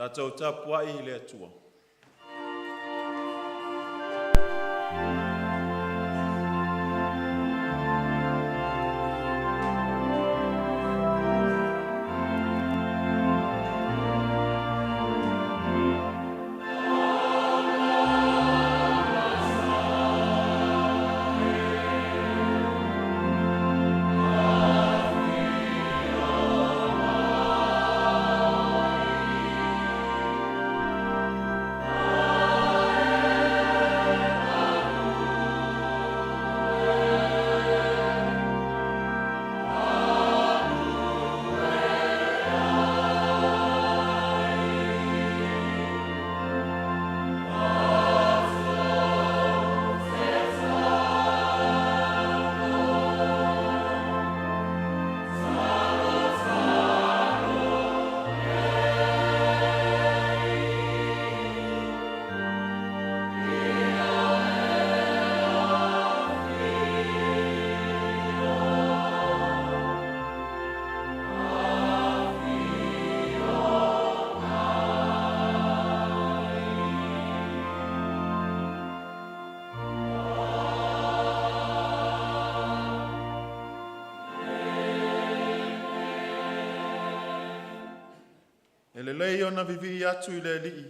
Tatou tapuai i le Atua. E lelei ona vivii atu i le Alii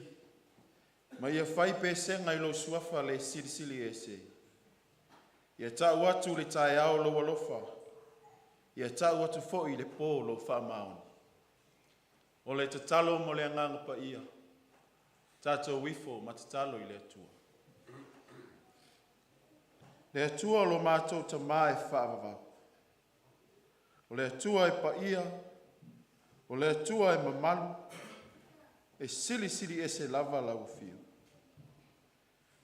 ma ia fai pesega i lou Suafa le Silisili Ese. Ia tau atu i le taeao lou alofa, ia tau atu foi i le po lou faamaoni. O le tatalo mo le Agaga Paia, tatou ifo ma tatalo i le Atua. Le Atua lo matou Tama e faavavau, o le Atua e paia, o le Atua e mamalu, e silisili ese lava lau afio.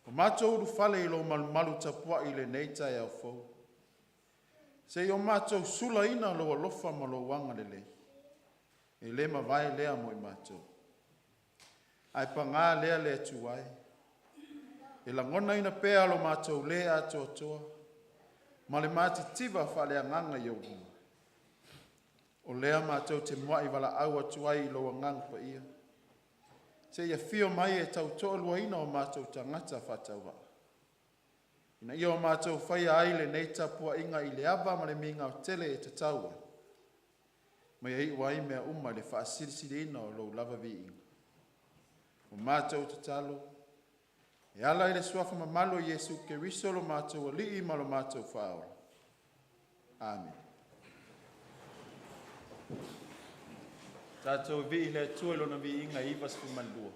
Ua matou ulufale i lou malumalu tapuai i lenei taeao fou, se i o matou sulaina lou alofa ma lou agalelei, e le mavae lea mo i matou. Ae paga lea le Atua e, e lagonaina pea lo matou le atoatoa ma le matitiva faaleagaga i ou luma. O lea matou te muai valaau atu ai i lou Agaga Paia, se i afio mai e tautoaluaina o matou tagata faatauvaa, ina ia o matou faia ai lenei tapuaiga i le ava ma le migao tele e tatau ai, ma ia iu ai mea uma i le faasilisiliina o lou lava viiga. O matou tatalo e ala i le suafa mamalu o Iesu Keriso lo matou Alii ma lo matou Faaola. Amene. Tatou vivii i le Atua i Lona viiga e 92,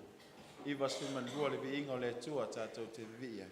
92 le viiga o le Atua tatou te vivii ai.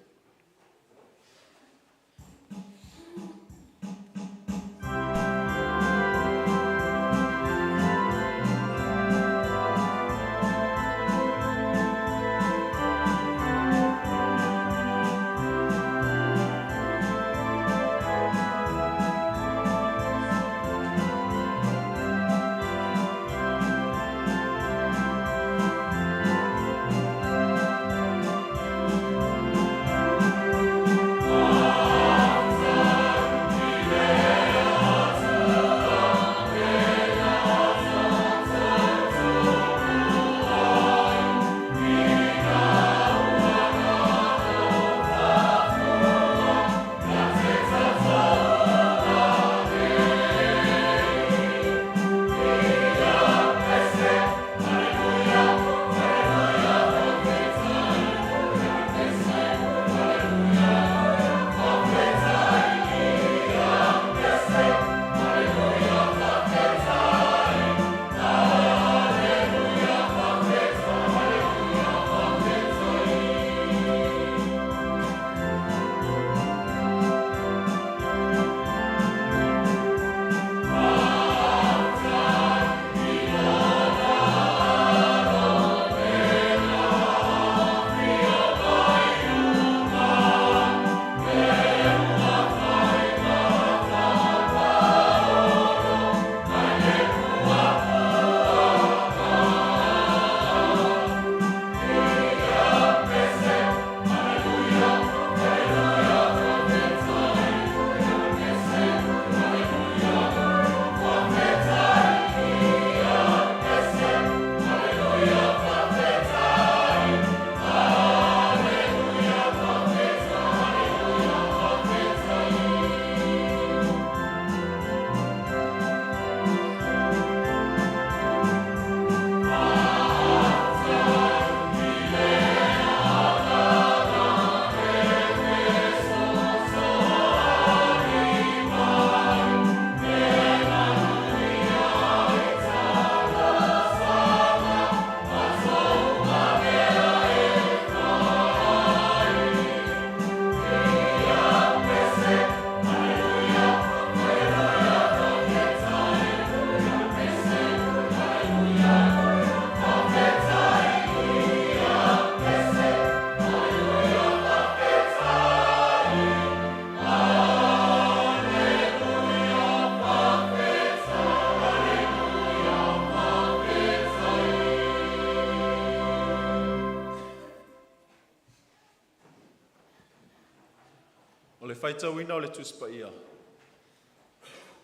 Faitauina o le Tusi Paia.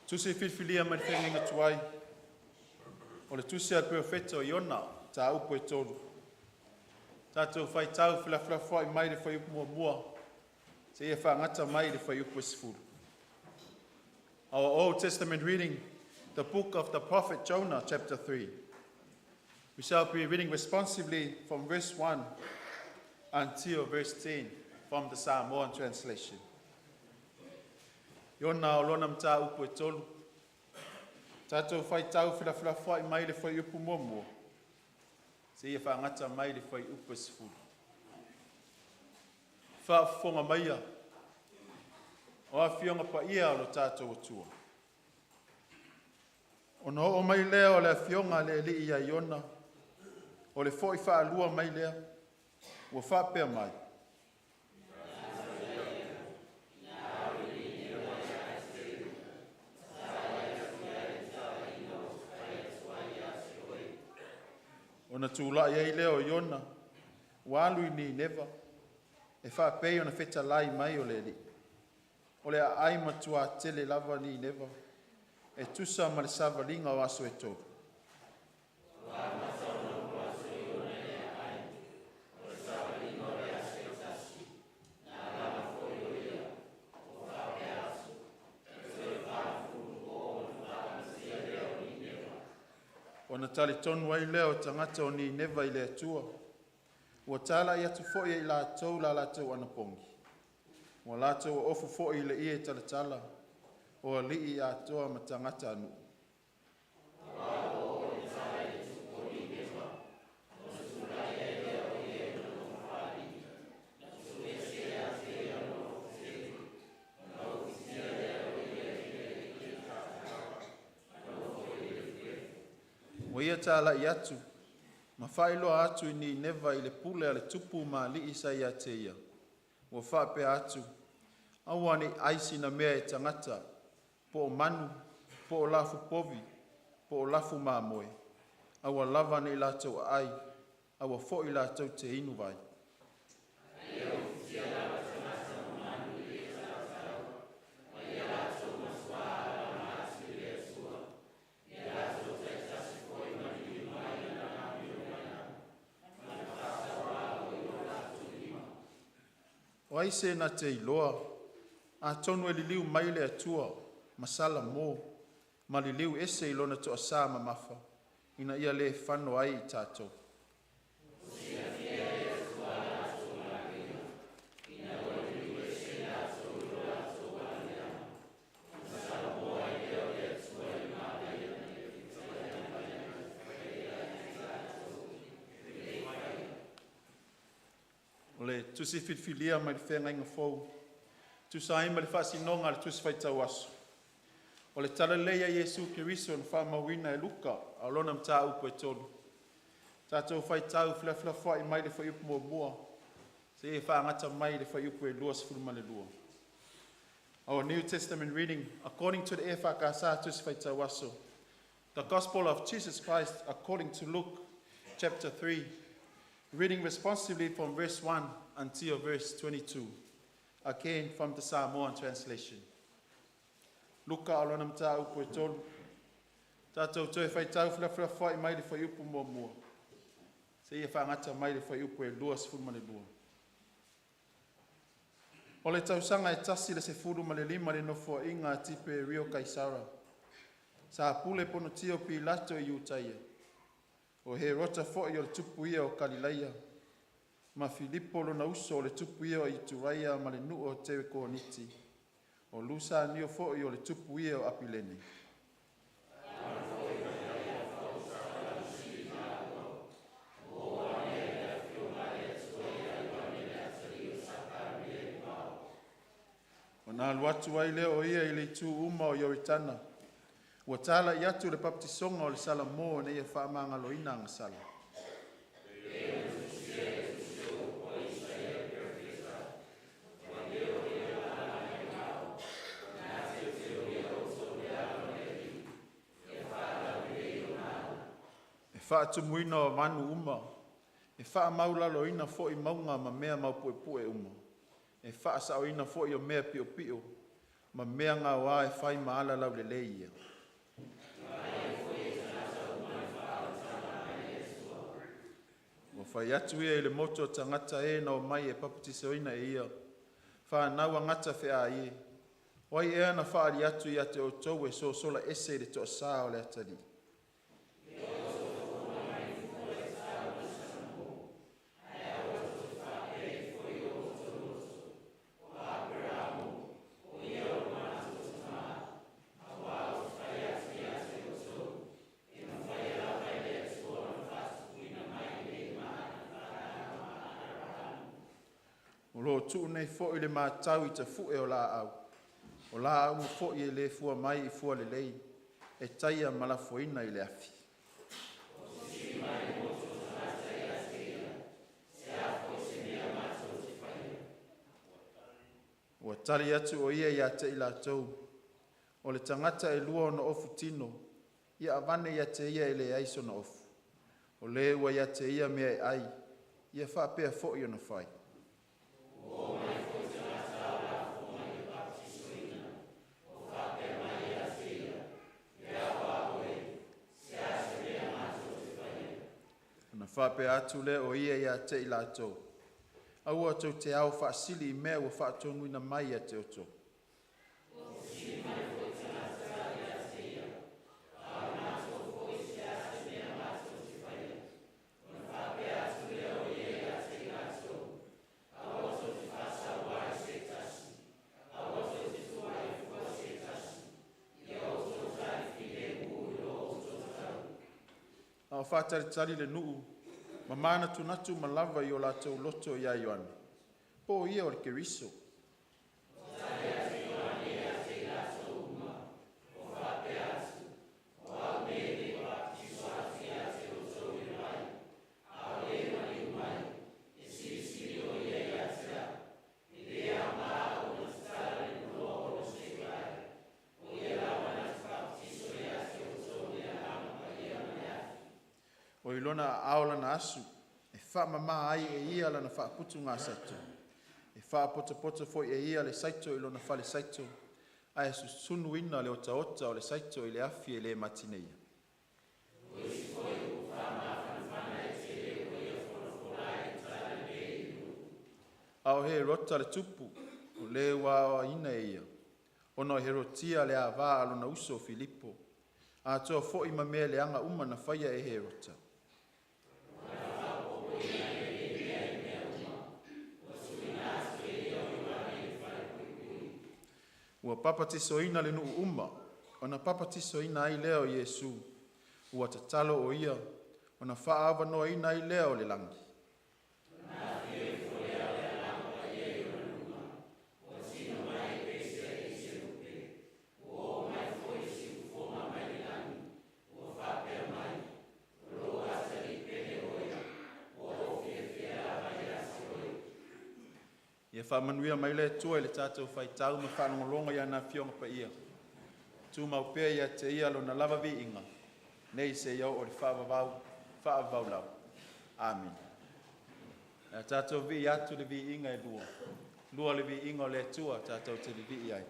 Tusi filifilia mai le Feagaiga Tuai, o le Tusi a le Perofeta o Iona, mataupu e 3. Tatou faitau felafolafoai mai le fuaiupu 1 seia faagata mai le fuaiupu e 10. Our Old Testament reading, the book of the prophet Jonah, chapter 3. We shall be reading responsively from verse 1 until verse 10 from the Samoan translation. Iona o lona mataupu e 3. Tatou faitau felafolafoai mai le fuaiupu 1 seia faagata mai le fuaiupu e 10. Faafofoga maia o Afioga Paia a lo tatou Atua. Ona oo mai lea o le Afioga a le Alii ia Iona, o le foi faalua mai lea, ua faapea mai, Ona tulai ai lea o Iona ua alu i Nineva e faapei ona fetalai mai o le Alii. O le aai matuatele lava Nineva, e tusa ma le savaliga o aso e 3. Ona talitonu ai lea o tagata o Nineva i le Atua, ua talai atu foi e i latou la latou anapogi, ua latou oofu foi i le ie talatala, o alii atoa ma tagatanuu. Ua ia talai atu ma faailoa atu i Nineva i le pule a le tupu ma alii sa ia te ia, ua faapea atu, aua ne i ai sina mea e tagata, po o manu, po o lafupovi po o lafumamoe, aua lava ne i latou aai, aua foi latou te inu vai. O ai se na te iloa, atonu e liliu mai le Atua ma salamo ma liliu ese i lona toasa mamafa, ina ia le fano ai i tatou. O le Tusi Filifilia mai le Feagaiga Fou, e tusa ai ma le faasinoga a le Tusi Faitau Aso, o le Talalelei a Iesu Keriso na faamauina e Luka a o lona mataupu e 3. Tatou faitau felafolafoai mai le fuaiupu 1 seia faagata mai le fuaiupu e 22. Our New Testament reading, according to the EFKS Tusi Faitau Aso, the Gospel of Jesus Christ according to Luke, chapter 3, reading responsively from verse 1 until verse 22. Again from the Samoan translation. Luka o lona mataupu e 3. Tatou toe faitau felafolafoai mai le fuaiupu 1 seia faagata mai le fuaiupu e 22. O le tausaga e 15 i le nofoaiga a Tiperio Kaisara, sa pule Ponitio Pilato i Iutaia, o Herota foi o le tupu ia o Kalilaia, ma Filipo lona uso o le tupu ia o Ituraia ma le nuu o Terekoniti, o Lusanio foi o le tupu ia o Apilene. Ona alu atu ai lea o ia i itu uma o Ioritana, ua talai atu le papatisoga o le salamo ina ia faamagaloina agasala. E faatumuina o manu uma, e faamaualaloina foi mauga ma mea maupuepue uma. e faasaoina foi o mea piopio ma mea gaoa e fai ma ala laulelei ia. Ua fai atu ia i le motu o tagata e na omai e papatisoina e ia, “Fanau a gata feai e, o ai ea na faali atu ia te outou e sosola ese i le toasa o le atalii? O lo o tuu nei foi le matau i tafue o laau, o laau uma foi e le fua mai i fua lelei, e taia ma lafoina i le afi.” Ua tali atu ʻo ia ia te i latou, “O le tagata e lua ona ofu tino, ia avane ia te ia e leai sona ofu. O le ua ia te ia mea e ai, ia faapea foi ona fai.” Ona faapea atu lea o ia ia te i latou, “Aua tou te ao faasili i mea ua faatonuina mai ia te outou.” A o faatalitali le nuu ma manatunatu uma lava i o latou loto ia Ioane, po o ia o le Keriso. Ua i lona aao lana asu e faamama ai e ia lana faaputugasaito, e faapotopoto foi e ia le saito i lona fale saito, ae susunuina le otaota o le saito i le afi e le matineia.” A o Herota le tupu, o le ua aoaina e ia, ona o Herotia le ava a lona uso o Filipo, atoa foi ma mea leaga uma na faia e Herota, ua papatisoina le nuu uma. Ona papatisoina ai lea o Iesu, ua tatalo ʻo ia, ona faaavanoaina ai lea o le lagi. Ia faamanuia mai le Atua i le tatou faitau ma faalogologo i ana Afioga Paia. Tumau pea ia te Ia Lona lava viiga nei seia oo i le faavavau, faavavau lava. Amene. Ae tatou vivii atu i le viiga e lua, lua le viiga o le Atua tatou te vivii ai.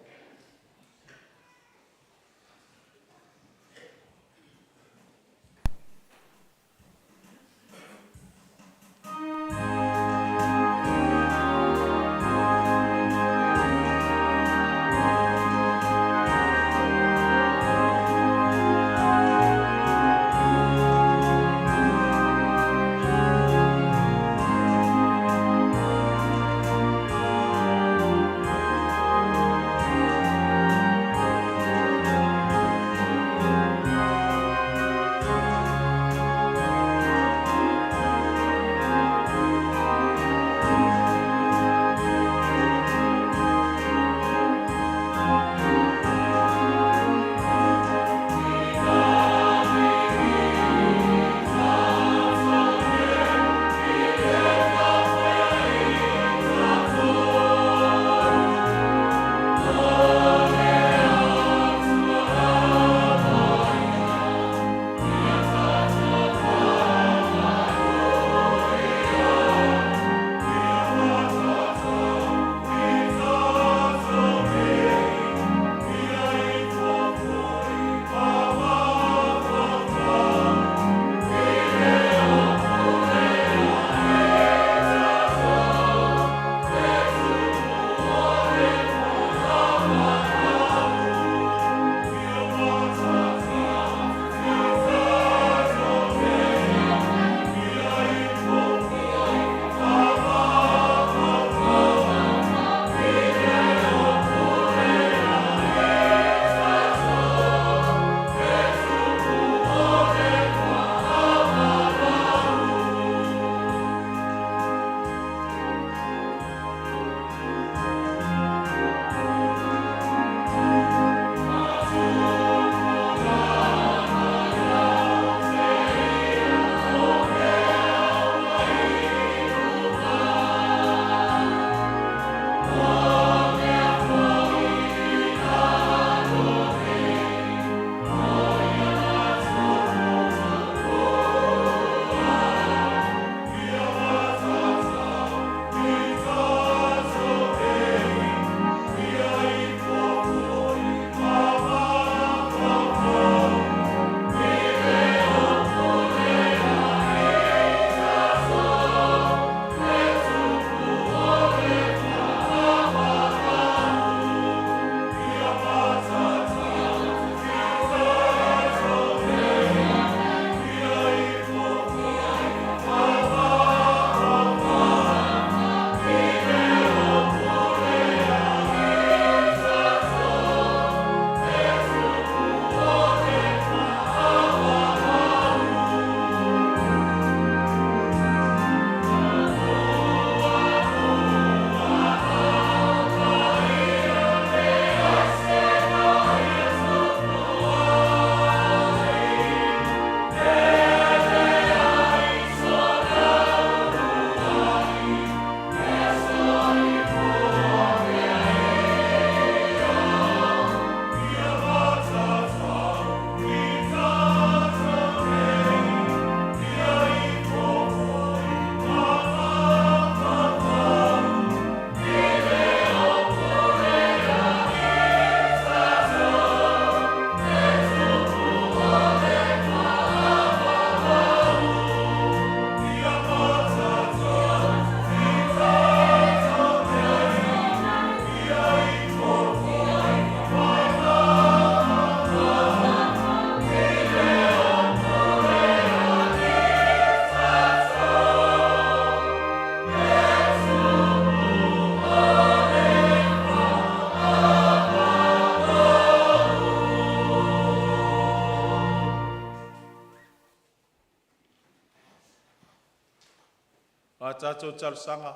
A tatou talosaga,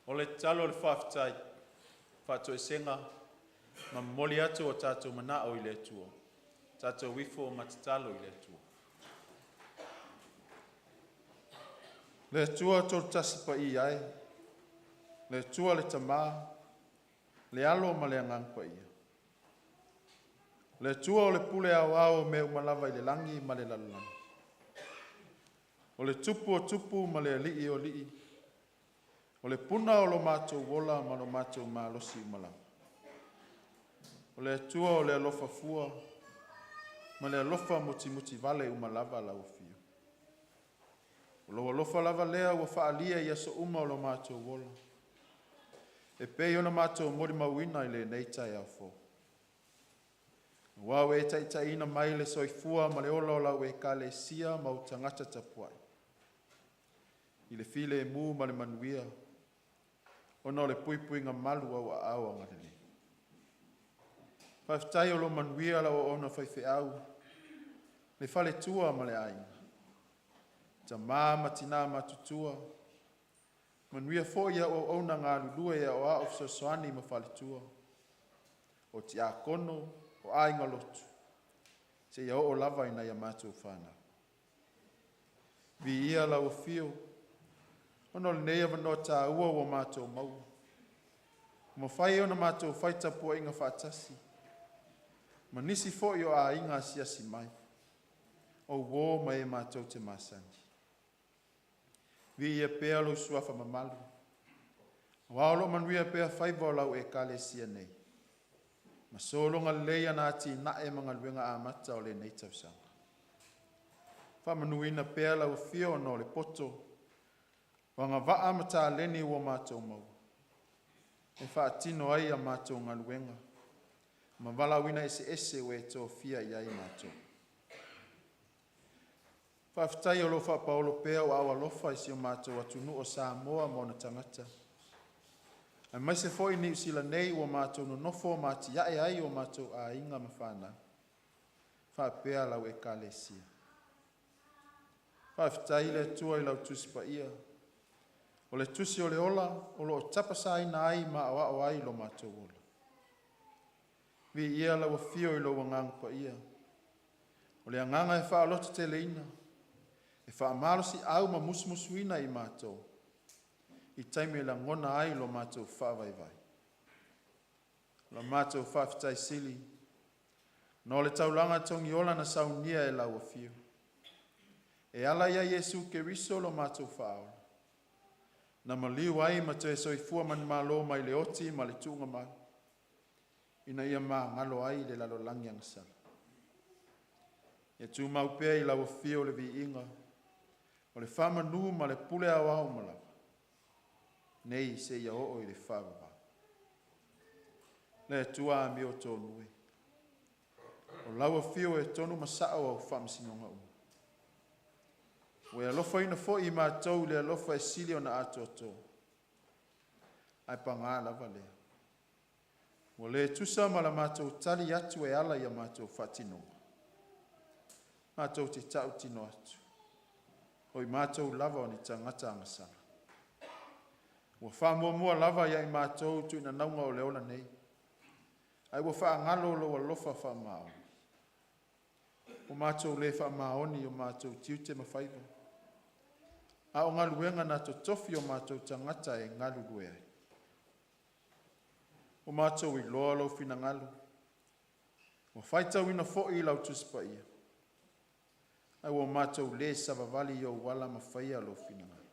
o le tatalo, o le faafetai, faatoesega ma momoli atu o tatou manao i le Atua. Tatou ifo ma tatalo i le Atua. Le Atua Toatasi Paia e, le Atua le Tama, le Alo ma le Agaga Paia, le Atua o le pule aoao o mea uma lava i le lagi ma le lalolagi, o le Tupu o tupu ma le Alii o alii, o le puna o lo matou ola ma lo matou malosi uma lava. O le Atua o le alofa fua ma le alofa mutimutivale uma lava lau Afio. O lou alofa lava lea ua faaalia i aso uma o lo matou ola, e pei ona matou molimauina i lenei taeao fou. Aua ua e taitaiina mai le soifua ma le ola o lau Ekalesia ma ou tagata tapuai, i le filemu ma le manuia, ona o le puipuiga malu o au aao agalelei. Faafetai o lo o manuia lau auauna faifeau, le faletua ma le aiga, tama ma tina matutua, manuia foi au auauna galulue aoao fesoasoani ma faletua, o tiakono, o aiga lotu, seia oo lava i nai a matou fanau. Viia lau afio ona o lenei avanoa taua ua matou maua, ua mafai ona matou fai tapuaiga faatasi ma nisi foi o aiga asiasi mai, o uo ma e matou te masani. Viia pea lou Suafa mamalu, aua o lo o manuia pea faiva o lau Ekalesia nei, ma sologa lelei ana atinae ma galuega amata o lenei tausaga. Faamanuina pea lau Afio ona o le poto, o agavaa ma taleni ua matou maua, e faatino ai a matou galuega ma valaauina eseese ua e tofia i ai matou. Faafetai o lo o faapaolo pea ou aao alofa i si o matou atunuu o Samoa ma ona tagata, aemaise foi Niu Sila nei ua matou nonofo ma atiae ai o matou aiga ma fanau, faapea lau Ekalesia. Faafetai i le Atua i lau Tusi Paia, o le tusi o le ola o lo o tapasaina ai ma aoao ai lo matou ola. Viia lau Afio i lou Agaga Paia, o le Agaga e faalototeleina, e faamalosiau ma musumusuina i matou i taimi e lagona ai lo matou faavaivai. O la matou faafetai sili ona o le taulaga togiola na saunia e lau Afio, e ala ia Iesu Keriso lo matou Faaola, na maliu ai ma toe soifua manumalo mai le oti ma le tuugamau, ina ia magalo ai le lalolagi agasala. Ia tumau pea i lau Afio le viiga, o le faamanu ma le pule aoao uma lava, nei seia oo i le faavavau. Le Atua amiotonu e, o lau Afio e tonu ma sao au faamasinoga uma. Ua e alofaina foi i matou i le alofa e sili ona atoatoa. Ae paga lava lea, ua le tusa ma la matou tali atu e ala i a matou faatinoga, matou te tautino atu, o i matou lava o ni tagata agasala. Ua faamuamua lava ia i matou tuinanauga o le ola nei, ae ua faagalo lou alofa faamaoni. Ua matou le faamaoni i o matou tiute ma faiva, a o galuega na totofi o matou tagata e galulue ai. Ua matou iloa lou finagalo, ua faitauina foi i lau Tusi Paia, ae ua matou le savavali i ou ala ma faia lou finagalo.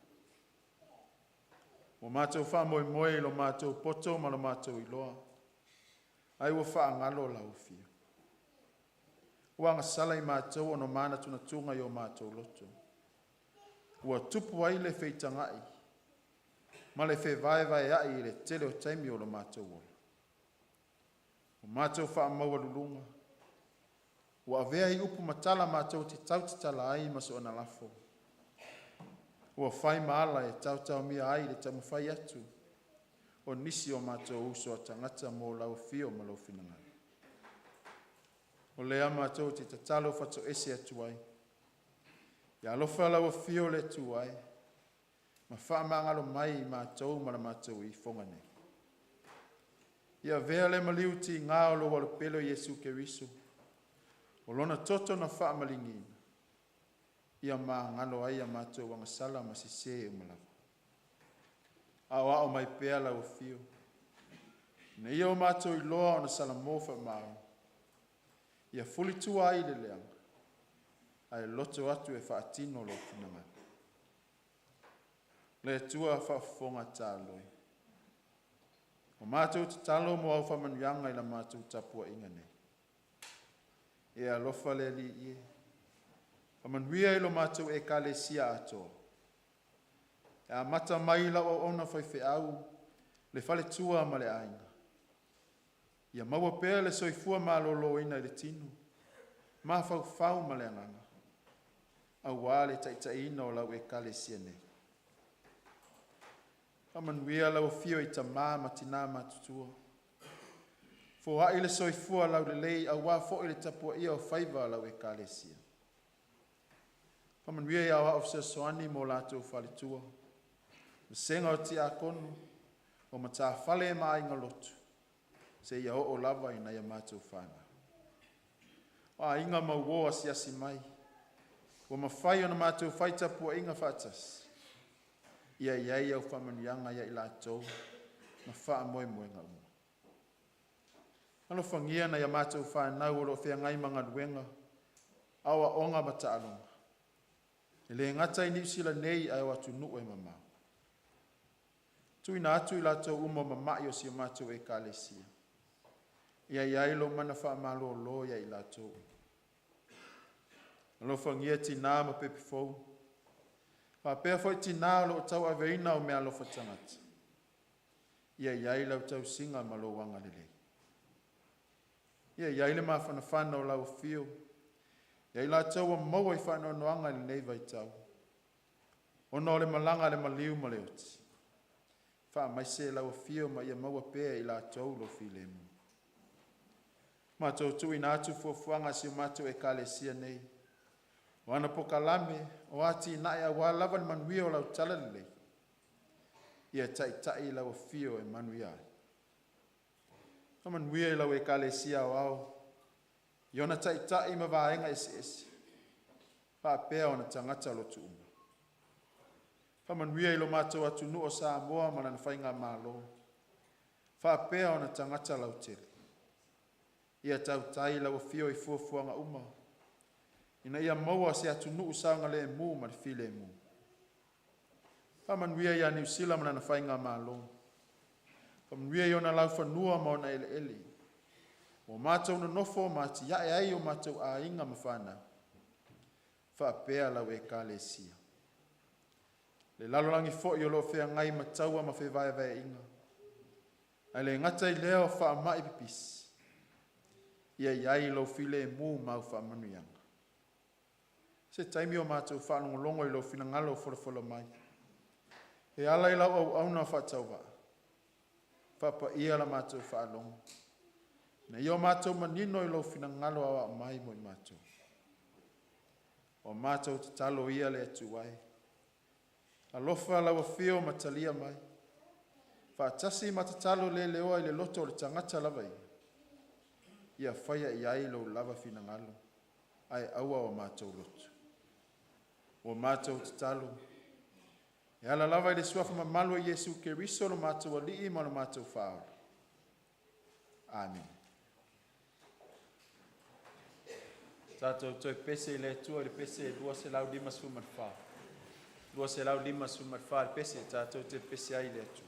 Ua matou faamoemoe i lo matou poto ma lo matou iloa, ae ua faagalo lau afio. Ua agasala i matou ona o manatunatuga i o matou loto, ua tupu ai le feitagai ma le fevaevaea'i i le tele o taimi o lo matou ola. Ua matou faamaualuluga, ua avea ai upu ma tala matou te tautatala ai ma soona lafo, ua fai ma ala e taotaomia ai le taumafai atu o nisi o matou uso a tagata mo lau afio ma lou finagalo. O lea matou te tatalo fatoese atu ai, ia alofa lau afio le Atua e, ma faamagalo mai i matou ma la matou ifoga nei. Ia avea le maliu tiga o lou Alopele o Iesu Keriso o Lona toto na faamaliniina, ia magalo ai a matou agasala ma sese uma lava. Aoao mai pea lau afio, ina ia o matou iloa ona salamo faamaoni, ia fulitua ai le leaga, ae loto atu e faatino Lou finagalo. Le Atua faafofoga taalo, o matou tatalo mo au faamanuiaga i la matou tapuaiga nei. E alofa le Alii e, faamanuia i lo matou Ekalesia atoa, e amata mai i lau auauna faifeau, le faletua ma le aiga, ia maua pea le soifua maloloina i le tino, mafaufau ma le agaga, aua le taitaiina o lau Ekalesia nei. Faamanuia lau afio i tama ma tina matutua, foai le soifua laulelei aua foi le tapuaia o faiva o lau Ekalesia. Faamanuia i Aoao Fesoasoani ma o latou faletua, vasega o tiakono, o matafale ma aiga lotu, seia oo lava i nai a matou fanau. O aiga ma uo asiasi mai ua mafai ona matou fai tapuaiga faatasi, ia i ai au faamanuiaga ia i latou ma faamoemoega uma. Alofagia nai a matou fanau o lo o feagai ma galuega, aoaoga ma taaloga, e le gata i Niu Sila nei ae o atunuu e mamao. Tuuina atu i latou uma o mama'i o si o matou Ekalesia, ia i ai Lou mana faamalolo ia i latou uma. Alofagia tinã ma pepe fou, faapea foi tinã o lo o tauaveina o meaalofa a tagata, ia i ai lau tausiga ma lou agalelei. Ia i ai le mafanafana o lau afio ia i latou ua maua i faanoanoaga i lenei vaitau ona o le malaga a le maliu ma le oti, faamaise lau afio ma ia maua pea e i latou lou filemu. Matou tuuina atu fuafuaga a si o matou Ekalesia nei, o ana polokalame, o atinae aua lava le manuia o lau Talalelei, ia taitai lau afio e manuia ai. Faamanuia i lau Ekalesia aoao i ona taitai ma vaega eseese, faapea ona tagata lotu uma. Faamanuia i lo matou atunuu o Samoa ma lana faigamalo, faapea ona tagata lautele. Ia tautai lau Afio i fuafuaga uma, ina ia maua se atunuu saogalemu ma le filemu. Faamanuia ia Niu Sila ma lana faigamalo, faamanuia i ona laufanua ma ona eleele, ua matou nonofo ma atiae ai o matou aiga ma fanau, faapea lau Ekalesia. Le lalolagi foi o lo o feagai ma taua ma fevaevaeaiga, ae le gata i lea o faamai pipisi, ia i ai lou filemu ma au faamanuiaga. Se taimi o matou faalogologo i lou finagalo o folafola mai e ala i lau auauna faatauvaa, faapaia la matou faalogo ina ia matou manino i lou finagalo aoao mai mo i matou. O a matou tatalo ia le Atua e, alofa lau afio ma talia mai, faatasi ma tatalo le leoa i le loto o le tagata lava ia, ia faia i ai lou lava finagalo ae aua o matou loto. Ua matou tatalo e ala lava i le suafa mamalu o Iesu Keriso lo matou Alii ma lo matou Faaola. Amene. Tatou toe pese i le Atua i le pese 254, 254 le pese tatou te pepese ai i le Atua.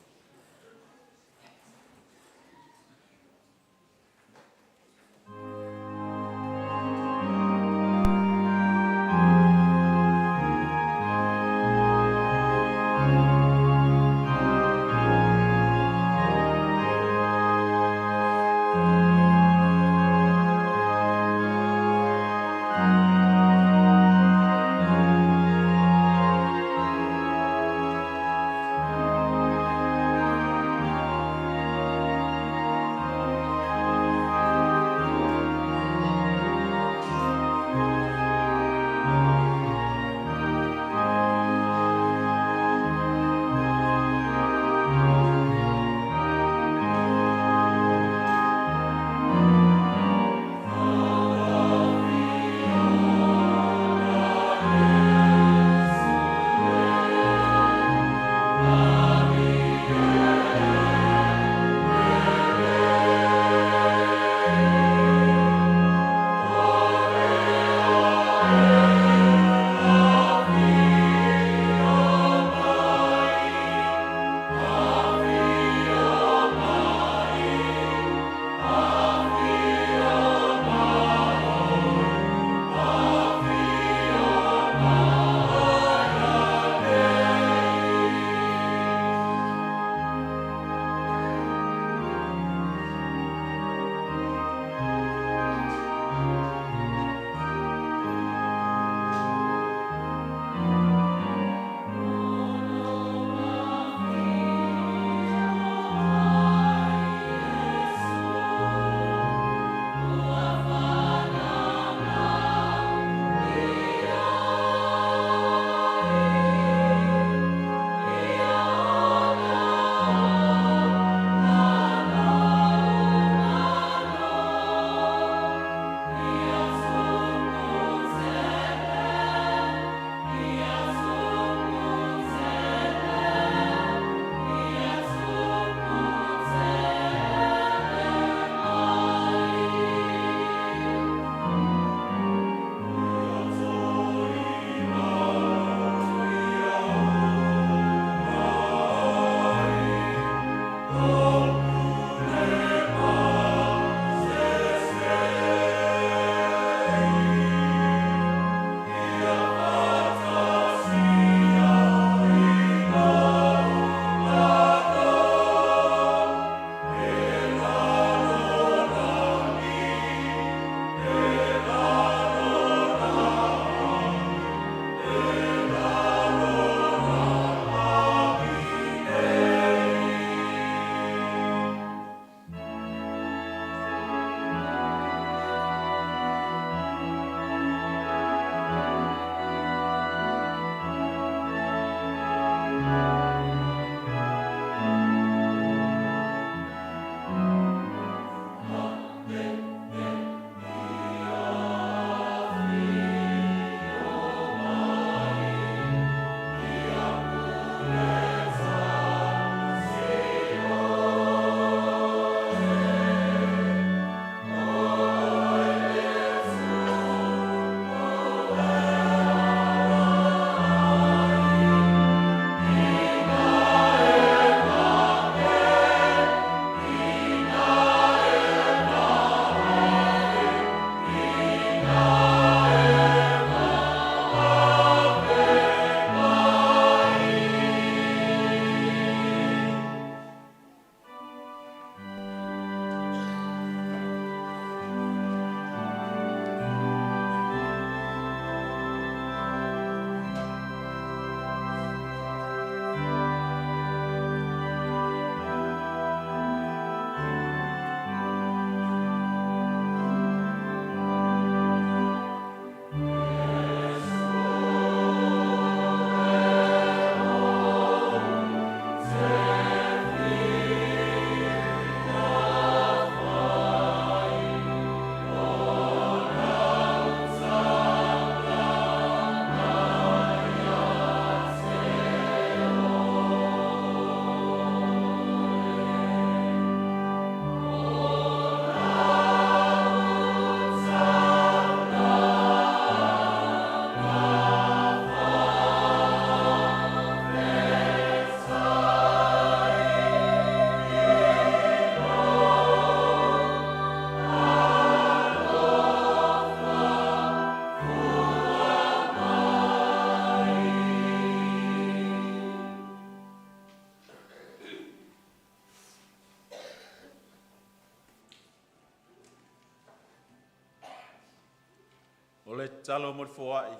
O le tatalo mo le foai,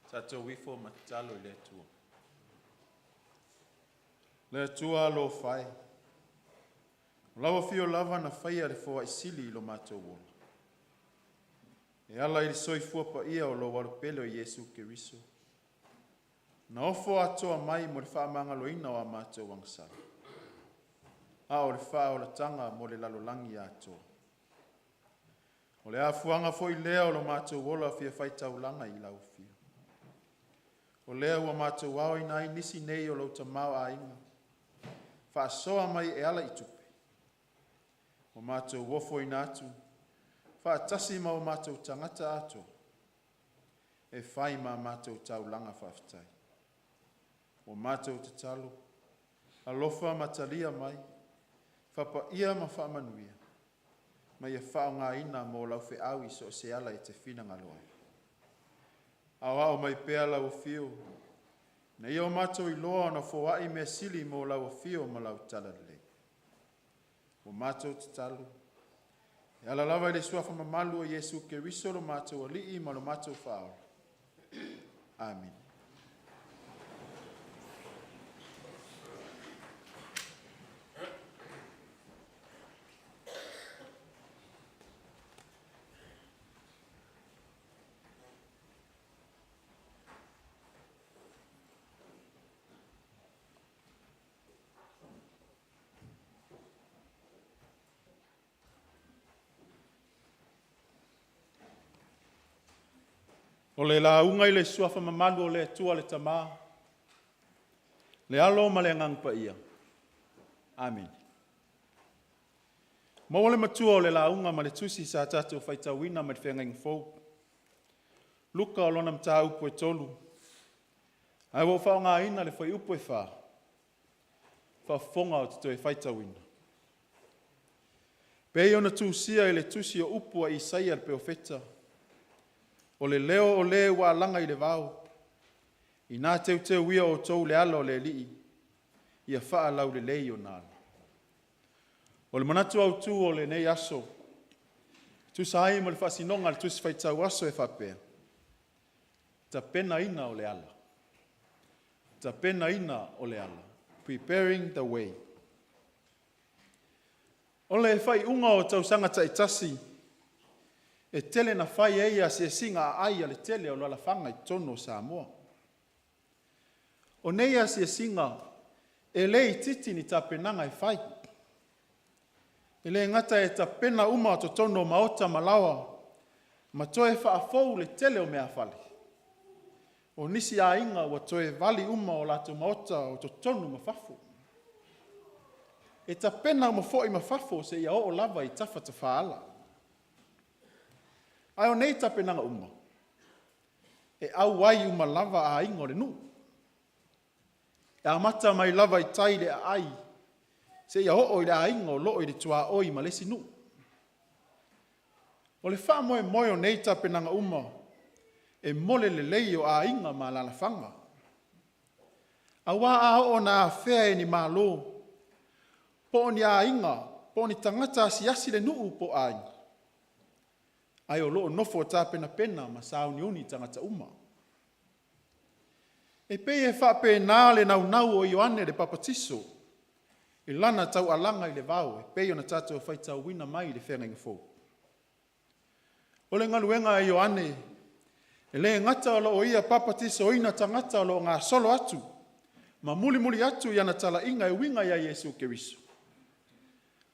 tatou ifo ma tatalo i le Atua. Le Atua alofa e, o lau afio lava na faia le foai sili i lo matou ola, e ala i le soifua paia o lou Alo pele o Iesu Keriso, na ofo atoa mai mo le faamagaloina o a matou agasala, a o le faaolataga mo le lalolagi atoa. O le afuaga foi lea o lo matou ola fia faitaulaga i lau afio, o lea ua matou aoina ai nisi nei o lou tamaoaiga, faasoa mai e ala i tupe, ua matou ofoina atu faatasi ma o matou tagata atoa, e fai ma a matou taulaga faafetai. Ua matou tatalo, alofa ma talia mai, faapaia ma faamanuia, ma ia faaaogaina mo lau feau i so o se ala e te finagalo ai. Aoao mai pea lau afio ina ia o matou iloa ona foai mea sili mo lau afio ma lau talalelei. Ua matou tatalo e ala lava i le suafa mamalu o Iesu Keriso lo matou Alii ma lo matou Faaola. Amene. O le lauga i le Suafa mamalu o le Atua le Tama, le Alo ma le Agaga Paia. Amene. Maua le matua o le lauga ma le tusi sa tatou faitauina mai le Feagaiga Fou, Luka o lona mataupu e 3, ae ua ou faaaogaina le fuaiupu e 4, faafofoga ou te toe faitauina. Pei ona tusia i le tusi o upu a Isaia le Perofeta, o le leo o le ua alaga i le vao, ina teuteu ia outou le ala o le Alii, ia faalaulelei ona ala. O le manatu autu o lenei aso, e tusa ai ma le faasinoga a le Tusi Faitau Aso e faapea, tapenaina o le ala, tapenaina o le ala, preparing the way. O le faaiuga o tausaga taitasi, e tele na fai ai asiasiga aai a le tele o alalafaga i totonu o Samoa. O nei asiasiga, e le itiiti ni tapenaga e fai. E le gata e tapena uma totonu o maota ma laoa ma toe faafou le tele o meaafale. O nisi aiga ua toe vali uma o latou maota o totonu ma fafo. E tapena uma foi ma fafo seia oo lava i tafa tafaala. Ae o nei tapenaga uma, e auai uma lava aiga o le nuu, e amata mai lava i tai i le aai seia oo i le aiga o lo o i le tuaoi ma le isi nuu. O le faamoemoe o nei tapenaga uma, e mo le lelei o aiga ma alalafaga. Aua a oo ina afea e ni malo, po o ni aiga, po o ni tagata asiasi le nuu po o aiga, ae o lo o nofo tapenapena ma sauniuni tagata uma. E pei e faapena le naunau o Ioane le Papatiso i lana taualaga i le vao e pei ona tatou faitauina mai i le Feagaiga Fou. O le galuega a Ioane, e le gata o lo o ia papatisoina tagata o lo o gasolo atu ma mulimuli atu i ana talaiga e uiga ia Iesu Keriso,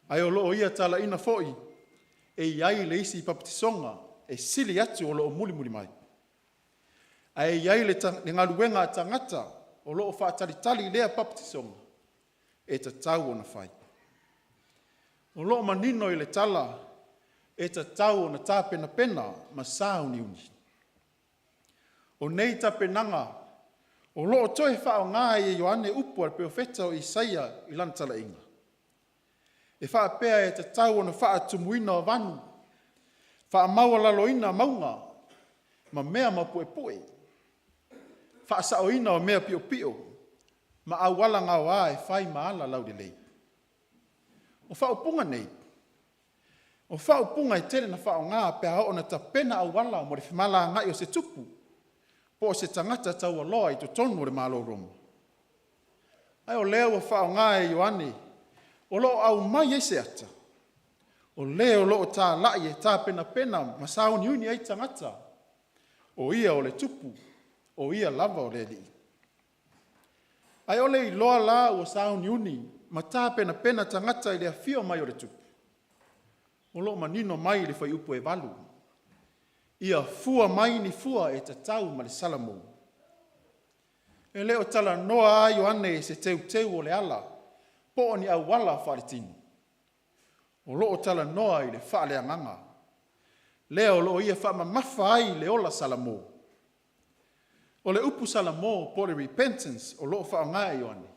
ae o lo o ia talaiina foi e i ai le isi papatisoga e sili atu o lo o mulimuli mai. Ae i ai le galuega a tagata o lo o faatalitali i lea papatisoga e tatau ona fai. O lo o manino i le tala, e tatau ona tapenapena ma sauniuni. O nei tapenaga o lo o toe faaaoga ai e Ioane upu a le Perofeta o Isaia i lana talaiga, e faapea e tatau ona faatumuina vanu, faamaualaloina mauga ma mea maupuepue, faasaoina o mea piopio ma auala gaoa e fai ma ala laulelei. O faaupuga nei, O faaupuga e tele na faaaoga pe a oo ina tapena auala mo le femalagaai o se tupu po o se tagata taualoa i totonu o le Malo o Roma. Ae o lea ua faaaoga e Ioane o lo o aumai ai se ata, o le o lo o talai e tapenapena ma sauniuni ai tagata, o ia o le Tupu, o ia lava o le Alii. Ae o le iloa la ua sauniuni ma tapenapena tagata i le afio mai o le Tupu, o lo o manino mai i le fuaiupu e 8, ia fua mai ni fua e tatau ma le salamo. E le o talanoa lava Ioane i se teuteu o le ala po o ni auala faaletino. O lo o talanoa i le faaleagaga, lea o lo o ia faamamafa ai le ola salamo. O le upu salamo po o le repentance o lo o faaaoga e Ioane,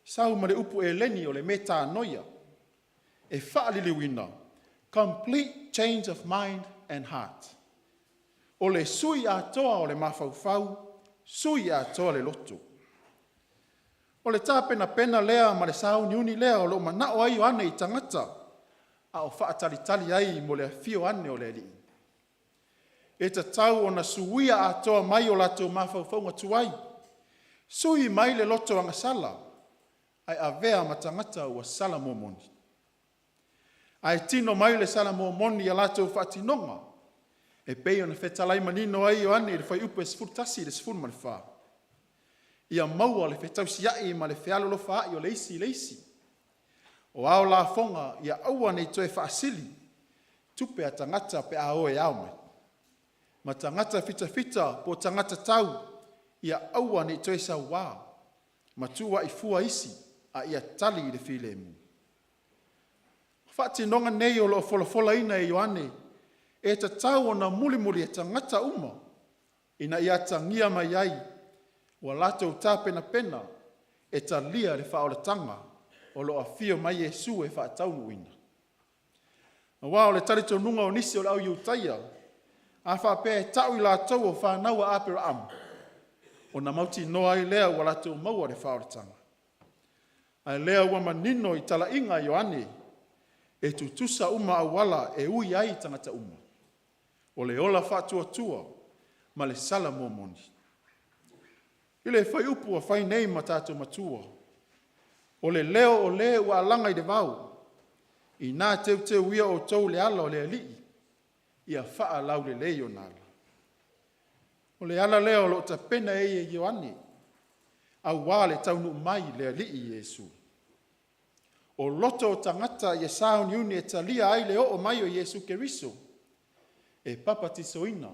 sau ma le upu eleni o le metanoia, e faaliliuina, complete change of mind and heart. O le sui atoa o le mafaufau, sui atoa le loto. O le tapenapena lea ma le sauniuni lea o lo o manao ai Ioane i tagata a o faatalitali ai mo le afio ane o le Alii. E tatau ona suia atoa mai o latou mafaufauga tuai, sui mai le loto agasala ae avea ma tagata ua salamo moni. Ae tino mai le salamo moni i a latou faatinoga, e pei ona fetalai manino ai Ioane i le fuaiupu e 11 i le 14, ia maua le fetausiai ma le fealolofaai o le isi i le isi. O a ao lafoga, ia aua ne i toe faasili tupe a tagata pe a o e ao mai, ma tagata fitafita po o tagata tau, ia aua ne i toe sauā ma tuuai fua isi, a ia tali i le filemu. O faatinoga nei o lo o folafolaina e Ioane e tatau ona mulimuli e tagata uma ina ia atagia mai ai ua latou tapenapena e talia le faaolataga o lo o afio mai Iesu e faataunuuina. Aua o le talitonuga o nisi o le au Iutaia, a faapea e ta'u i latou o fanau a Aperaamu, ona mautinoa ai lea ua latou maua le faaolataga. A o lea ua manino i talaiga a Ioane, e tutusa uma auala e ui ai tagata uma, o le ola faatuatua ma le salamo moni. I le fuaiupu ua fai nei ma tatou matua, o le leo o le ua alaga i le vao, ina teuteu ia outou le ala o le Alii, ia faalaulelei ona ala. O le ala lea o lo o tapena ai e Ioane aua le taunuu mai le Alii Iesu. O loto o tagata ia sauniuni e talia ai le oo mai o Iesu Keriso e papatisoina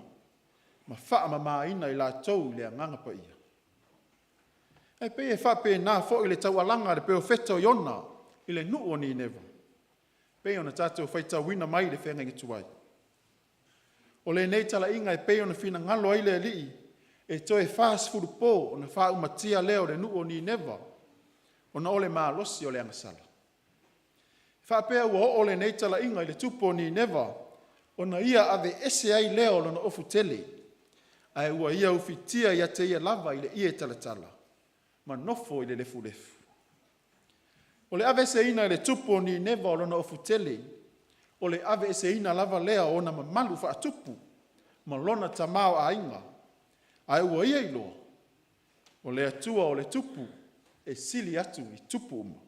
ma faamamaina i latou i le Agaga Paia. E pei e faapena foi le taualaga a le perofeta o Iona i le nuu o Nineva, pei ona tatou faitauina mai le Feagaiga Tuai. O lenei talaiga e pei ona finagalo ai le Alii e toe 40 po ona faaumatia lea o le nuu o Nineva ona o le malosi o le agasala. E faapea ua oo lenei talaiga i le tupu o Nineva ona ia aveese ai lea o lona ofu tele, ae ua ia ufitia ia te ia lava i le ie talatala ma nofo i le lefulefu. O le aveeseina e le tupu o Nineva o lona ofu tele, o le aveeseina lava lea o ona mamalu faatupu ma lona tamaoaiga, ae ua ia iloa, o le Atua o le Tupu e sili atu i tupu uma.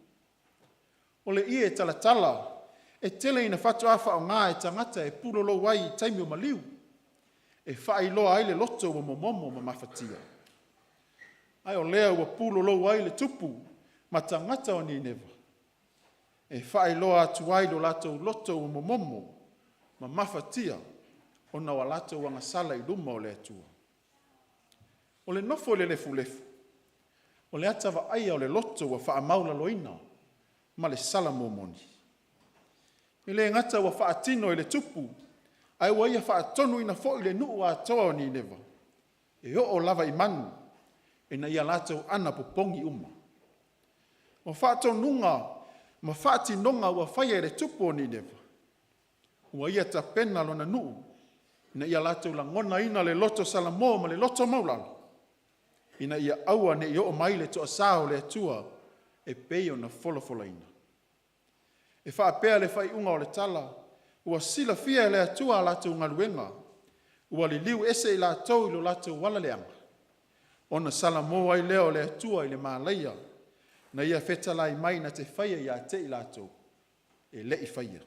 O le ie talatala e tele ina faatoa faaaoga e tagata e pulou ai i taimi o maliu, e faailoa ai le loto ua momomo ma mafatia. Ae o lea ua pulou ai le tupu ma tagata o Nineva e faailoa atu ai lo latou loto ua momomo ma mafatia ona o a latou agasala i luma o le Atua. O le nofo i le lefulefu, o le ata vaaia o le loto ua faamaualaloina ma le salamo moni. E le gata ua faatino e le tupu, ae ua ia faatonuina foi le nuu atoa o Nineva, e oo lava i manu, ina ia latou anapopogi uma. O faatonuga ma faatinoga ua faia e le tupu o Nineva, ua ia tapena lona nuu ina ia latou lagonaina le loto salamo ma le loto maualalo, ina ia aua ne i oo mai le toasa o le Atua e pei ona folafolaina. E faapea le faaiuga o le tala, Ua silafia e le Atua a latou galuega, ua liliu ese i latou i lo latou ala leaga, ona salamo ai lea o le Atua i le malaia na ia fetalai mai na te faia ia te i latou, e le i faia.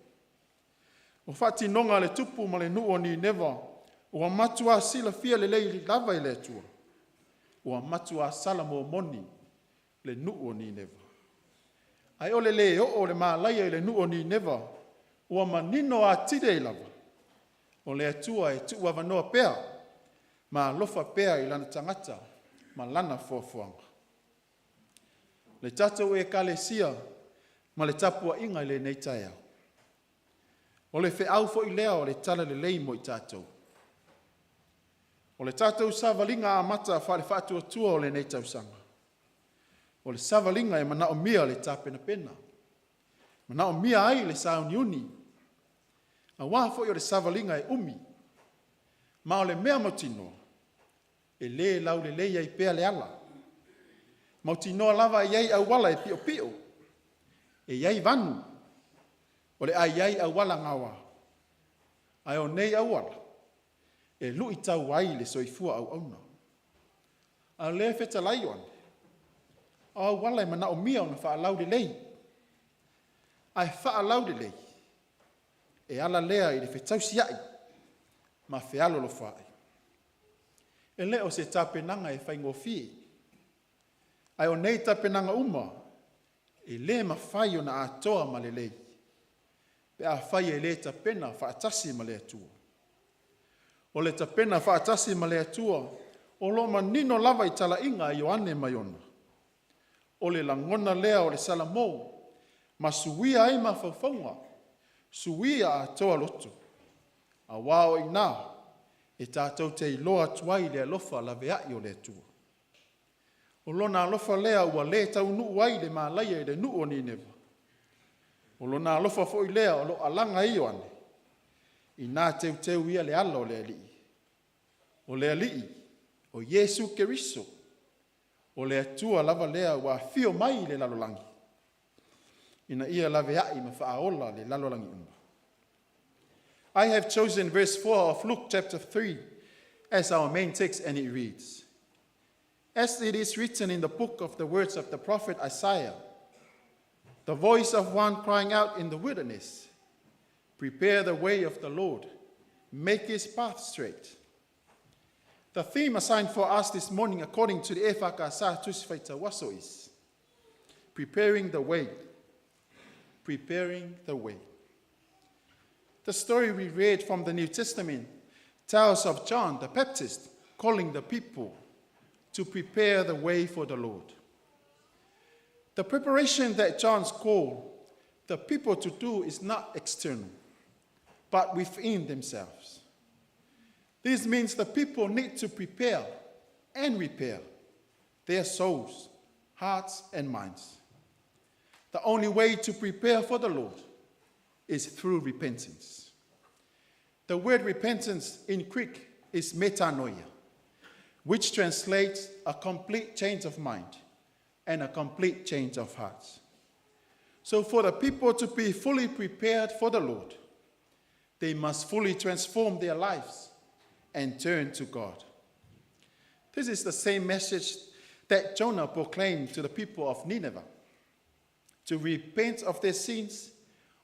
O faatinoga a le tupu ma le nuu o Nineva ua matua silafia lelei lava e le Atua, ua matua salamo moni le nuu o Nineva. Ae o le lē oo o le malaia i le nuu o Nineva, ua manino atili ai lava, o le Atua e tuuavanoa pea ma alofa pea i lana tagata ma Lana foafoaga. Le tatou Ekalesia ma le tapuaiga i lenei taeao, o le feau foi lea o le Talalelei mo i tatou. O le tatou savaliga amata faale-Faatuatua o lenei tausaga, o le savaliga e manaomia le tapenapena, manaomia ai le sauniuni, aua foi o le savaliga e umi, ma o le mea mautinoa, e le laulelei ai pea le ala. E mautinoa lava e i ai auala e piopio, e i ai vanu, o le a i ai auala gaoa, ae o nei auala, e lu'itau ai le soifua auauna. A o lea e fetalai Ioane, o auala e manaomia ona faalaulelei, ae faalaulelei, e ala lea i le fetausiai ma fealolofoai. E le o se tapenaga e faigofie, ae o nei tapenaga uma, e le mafai ona atoa ma lelei pe afai e le tapena faatasi ma le Atua. O le tapena faatasi ma le Atua o lo o manino lava i talaiga a Ioane ma Iona, o le lagona lea o le salamo ma suia ai mafaufauga, suia atoa loto, aua o i ina e tatou te iloa atu ai le alofa laveai o le Atua. O Lona alofa lea ua le taunuu ai le malaia i le nuu o Nineva, o Lona alofa foi lea o lo o alaga ai Ioane, ina teuteu ia le ala o le Alii. O le Alii, o Iesu Keriso, o le Atua lava lea ua afio mai i le lalolagi, ina ia laveai ma faaola le lalolagi uma. I have chosen verse 4 of Luke chapter 3 as our main text, and it reads, "As it is written in the book of the words of the prophet Isaiah, the voice of one crying out in the wilderness, Prepare the way of the Lord, make his path straight." The theme assigned for us this morning, according to the EFKS Tusi Faitau Aso, is Preparing the Way. Preparing the Way. The story we read from the New Testament tells of John the Baptist calling the people to prepare the way for the Lord. The preparation that John's called the people to do is not external, but within themselves. This means the people need to prepare and repair their souls, hearts, and minds. The only way to prepare for the Lord is through repentance. The word repentance in Greek is metanoia, which translates a complete change of mind and a complete change of heart. So, for the people to be fully prepared for the Lord, they must fully transform their lives and turn to God. This is the same message that Jonah proclaimed to the people of Nineveh to repent of their sins,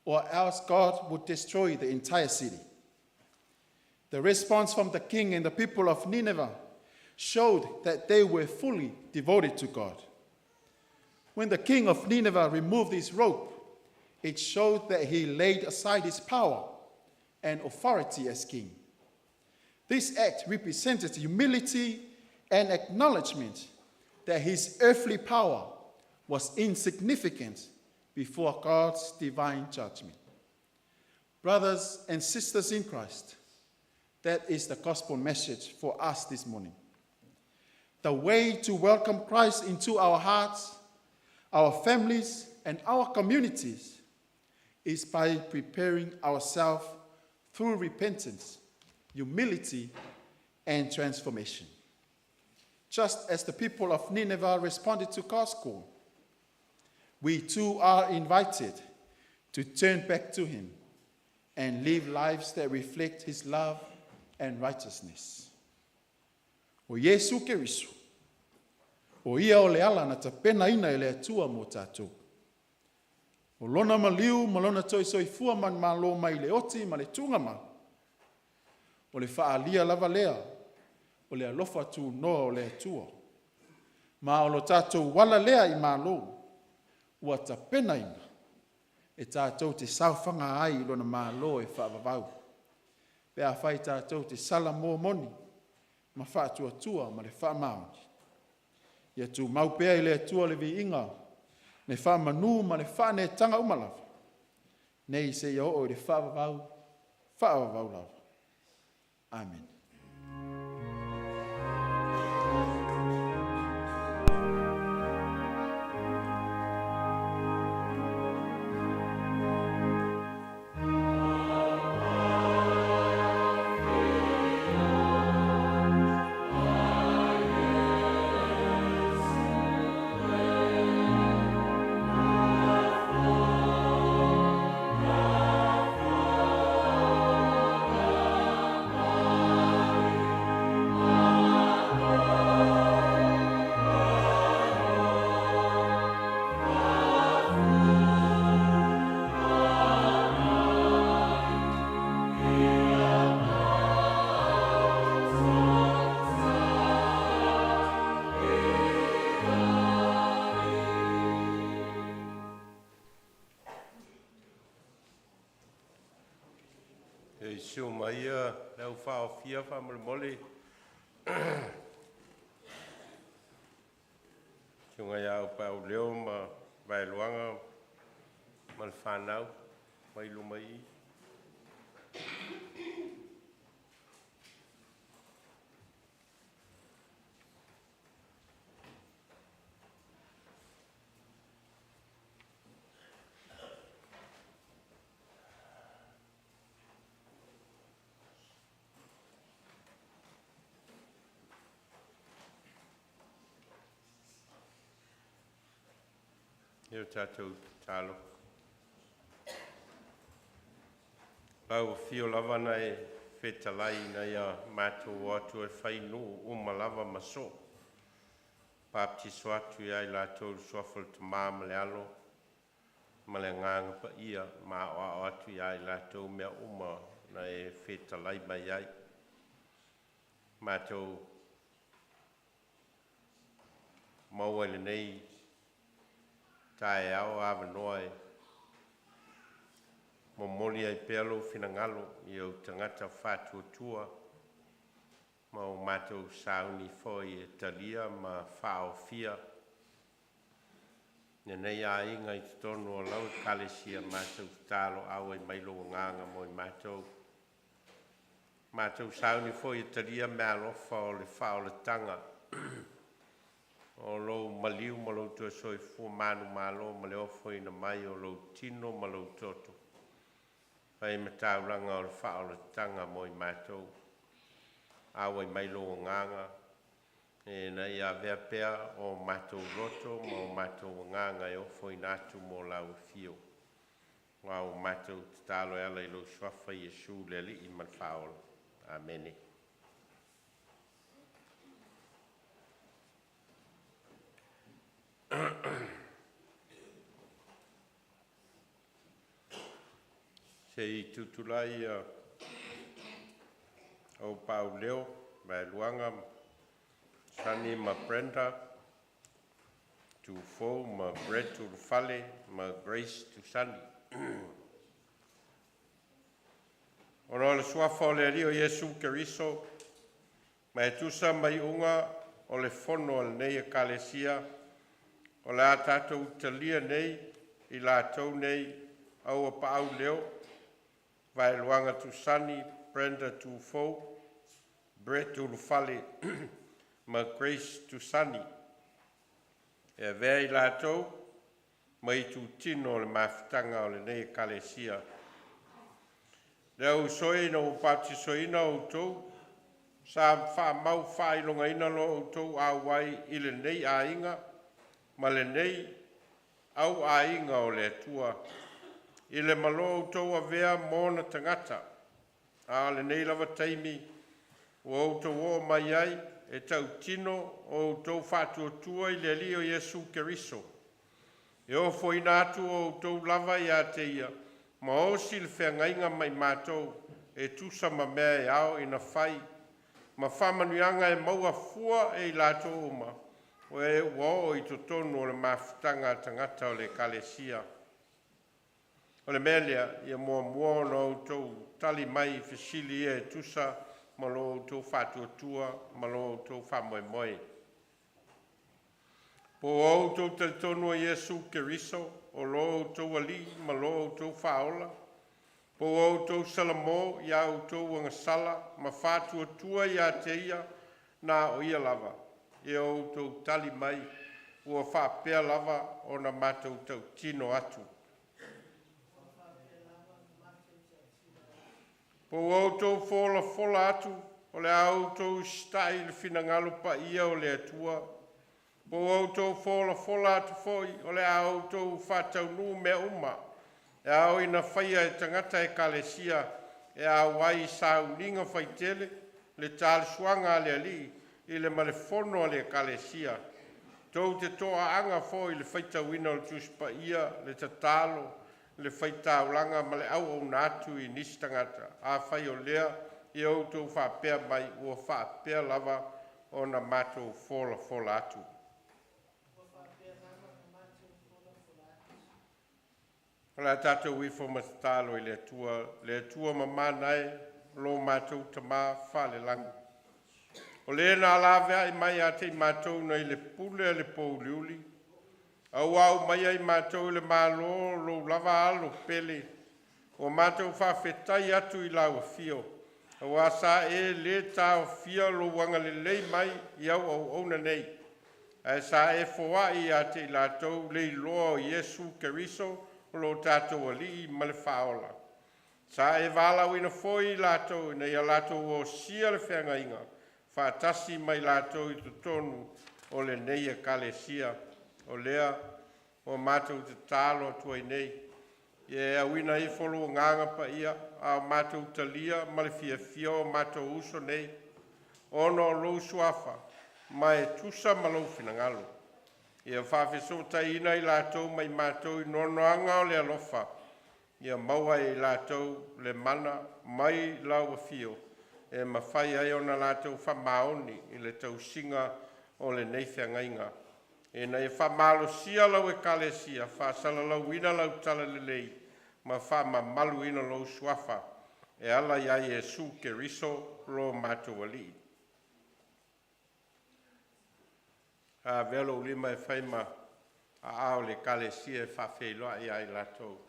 or else God would destroy the entire city. The response from the king and the people of Nineveh showed that they were fully devoted to God. When the king of Nineveh removed his robe, it showed that he laid aside his power and authority as king. This act represented humility and acknowledgement that his earthly power was insignificant before God's divine judgment. Brothers and sisters in Christ, that is the gospel message for us this morning. The way to welcome Christ into our hearts, our families, and our communities is by preparing ourselves through repentance, humility, and transformation. Just as the people of Nineveh responded to God's call, we too are invited to turn back to Him and live lives that reflect His love and righteousness. O Iesu Keriso, o Ia o le ala na tapenaina e le Atua mo tatou. O Lona maliu ma Lona toe soifua manumalo mai le oti ma le tuugamau, o le faaalia lava lea o le alofa tunoa o le Atua, ma o lo tatou ala lea i malo ua tapenaina e tatou te saofaga ai i Lona Malo e faavavau, pe afai tatou te salamo moni ma faatuatua ma le faamaoni. Ia tumau pea i le Atua le viiga, le faamanu ma le faaneetaga uma lava, nei seia oo i le faavavau, faavavau lava. Amene. Se i susu mai le au faaofia faamolemole. Susuga ia Aupauleo ma Vaeluaga ma le fanau mai luma i i. Ia o tatou tatalo. Lau Afio lava na e fetalai ina ia matou o atu e fai nuu uma lava ma soo, papatiso atu ia i latou i le Suafa o le Tama ma le Alo ma le Agaga Paia, ma aoao atu ia i latou mea uma na e fetalai mai ai. Matou maua i lenei taeao avanoa e momoli ai pea lou finagalo i ou tagata faatuatua ma o matou sauni foi e talia ma faaofia lenei aiga i totonu o lau Ekalesia. Matou te tatalo auai mai lou Agaga mo i matou. Matou sauni foi e talia meaalofa o le faaolataga o lou maliu ma lou toe soifua manumalo ma le ofoina mai o lou tino ma lou toto e fai ma taulaga o le faaolataga mo i matou. Auai mai lou Agaga ina ia avea pea o matou loto ma o matou agaga e ofoina atu mo lau afio. Aua ua matou tatalo e ala i lou Suafa Iesu le Alii ma le Faaola. Amene. Se i tutulai Aupauleo Vaeluaga Sonny ma Brenda Tuifou ma Brett Ulufale ma Grace Tusani. Ona o le Suafa o le Alii o Iesu Keriso ma e tusa ma iuga o le fono a lenei Ekalesia, o le a tatou talia nei i latou nei Auapaau Leo Vaeluaga Tusani, Brenda Tuifou, Brett Ulufale ma Grace Tusani e avea i latou ma itutino o le mafutaga a lenei Ekalesia. Le au uso e, ina ua ou papatisoina outou, sa faamaufaailogaina lo outou auai i lenei aiga ma lenei auaiga o le Atua. I le ma lo outou avea ma ona tagata, a o lenei lava taimi ua outou oo mai ai e tautino o outou faatuatua i le Alii o Iesu Keriso. E ofoina atu o outou lava ia te Ia ma osi le feagaiga ma i matou e tusa ma mea e ao ina fai ma faamanuiaga e maua fua e i latou uma o e ua oo i totonu o le mafutaga a tagata o le Ekalesia. O le mea lea, ia muamua ona outou tali mai i fesili ia e tusa ma lo outou faatuatua ma lo outou faamoemoe. Po ua outou talitonu o Iesu Keriso o lo outou Alii ma lo outou Faaola, po ua outou salamo i a outou agasala ma faatuatua ia te Ia na o Ia lava, ia outou tali mai ua faapea lava ona matou tautino atu. Po ua outou folafola atu o le a outou usitai i le finagalo paia o le Atua, po ua outou folafola atu foi o le a outou faataunuu mea uma e ao ina faia e tagata Ekalesia e auai i sauniga faitele, le talisuaga a le Alii i le ma le fono a le Ekalesia, tou te toaaga foi i le faitauina o le Tusi Paia, le tatalo, le faitaulaga ma le auauna atu i nisi tagata. Afai o lea, ia outou faapea mai, “Ua faapea lava ona matou folafola atu.” O le a tatou ifo ma tatalo i le Atua, le Atua mamana e, lo matou Tama faalelagi, o Le na laveai mai ia te i matou nai le pule a le pouliuli, a ua aumaia i matou i le Malo o Lou lava Alo pele, ua matou faafetai atu i Lau Afio, auā sa e lē taofia Lou agalelei mai i au auauna nei, ae sa e foai ia te i latou le iloa o Iesu Keriso o lo tatou Alii ma le Faaola. Sa e valaauina foi i latou ina ia latou osia le feagaiga faatasi ma i latou i totonu o lenei Ekalesia. O lea ua matou tatalo atu ai nei, ia e auina ifo lou Agaga Paia a o matou talia ma le fiafia o matou uso nei, ona o lou Suafa ma e tusa ma lou finagalo. Ia faafesootaiina i latou ma i matou i noanoaga o le alofa, ia maua e i latou le mana mai lau afio e mafai ai ona latou faamaoni i le tausiga o lenei feagaiga, ina ia faamalosia lau Ekalesia, faasalalauina lau talalelei ma faamamaluina lou Suafa e ala ia Iesu Keriso lo matou Alii. Avea lou lima e fai ma aao o le Ekalesia e faafeiloai ia i latou.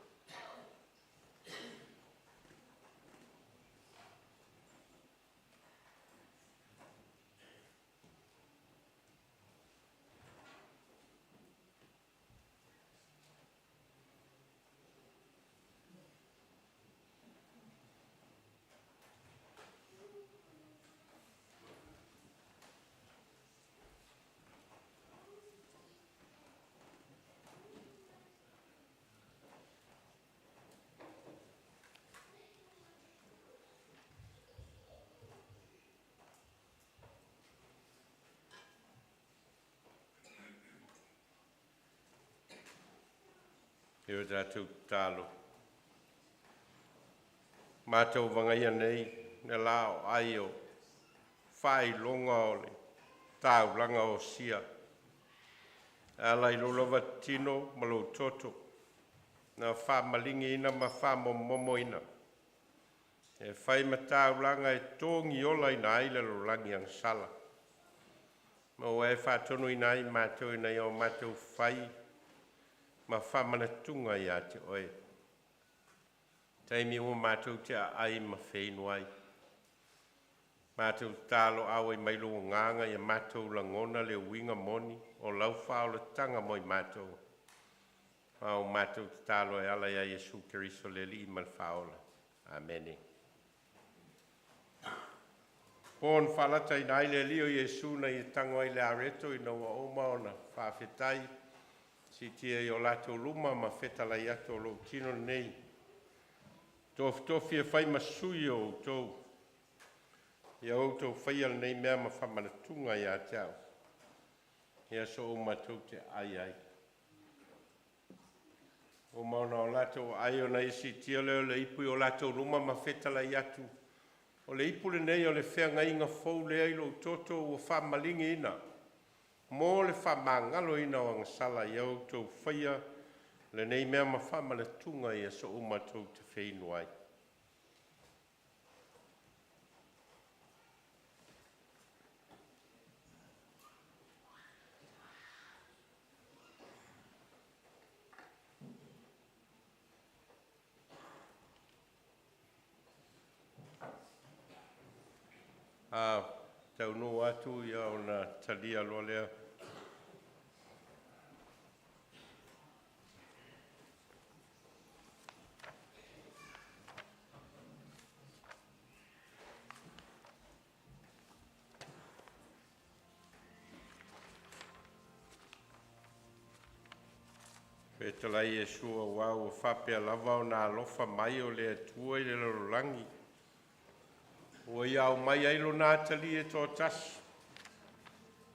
E o tatou tatalo, matou vagaia nei le la o ai o faailoga o le taulaga osia e ala i lou lava tino ma lou toto na faamaligiina ma faamomomoina e fai ma taulaga e togiolaina ai le lalolagi agasala, ma ua e faatonuina ai matou ina ia o matou fai ma faamanatuga ia te oe, taimi uma matou te aai ma feinu ai. Matou tatalo auai mai lou agaga ia matou lagona le uiga moni o lau faaolataga mo i matou. A o matou tatalo e ala ia Iesu Keriso le Alii ma le Faaola. Amene. Po na faalataina ai le Alii o Iesu ina ia tago ai i le areto ina ua uma ona faafetai, siitia i o latou luma ma fetalai atu, “O lou tino lenei Tofitofi e fai ma sui o outou, ia outou faia lenei mea ma faamanatuga ia te au, ia so o matou te ai ai. O mauna o latou ai o na isi tia leo le ipu i o latou luma ma fetalai atu. O le ipu lenei o le feagaiga fou lea i lou toto ua faamaligiina mo le faamagaloina o agasala ia outou faia lenei mea ma faamanatuga i aso uma tou te feinu ai. A taunuu atu ia ona talia loa lea. Fetalai Iesu auā ua faapea lava ona alofa mai o le Atua i le lalolagi, ua ia aumai ai Lona Atalii e toatasi,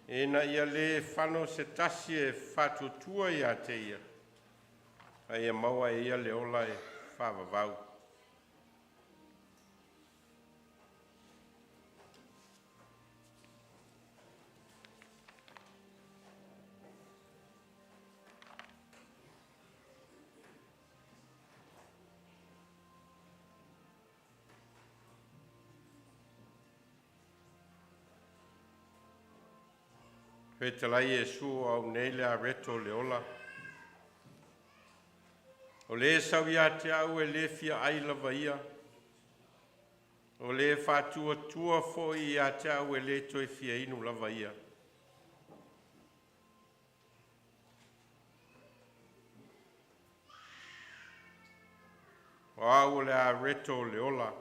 ina ia le fano se tasi e faatuatua ia te Ia, a ia maua e ia le ola e faavavau. Fetalai Iesu, o Au nei le areto o le ola. O le sau ia te au e le fia ai lava ia. O le faatuatua foi ia te au e le toe fia inu lava ia. O au o le areto o le ola.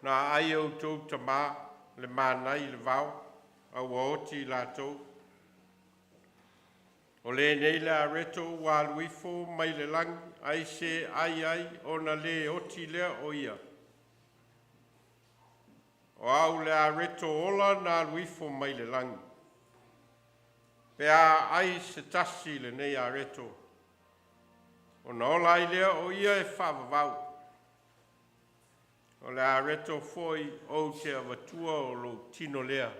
Na aai e outou tamā le mana i le vao, a ua oti i latou. O lenei le areto ua alu ifo mai le lagi, ai se ai ai ona le oti lea o ia. O au le areto ola na alu ifo mai le lagi. Pe a ai se tasi i lenei areto, ona ola ai lea o ia e faavavau. O le areto foi ou te avatua o lou tino lea,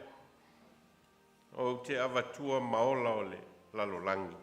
ou te avatua ma ola o le lalolagi.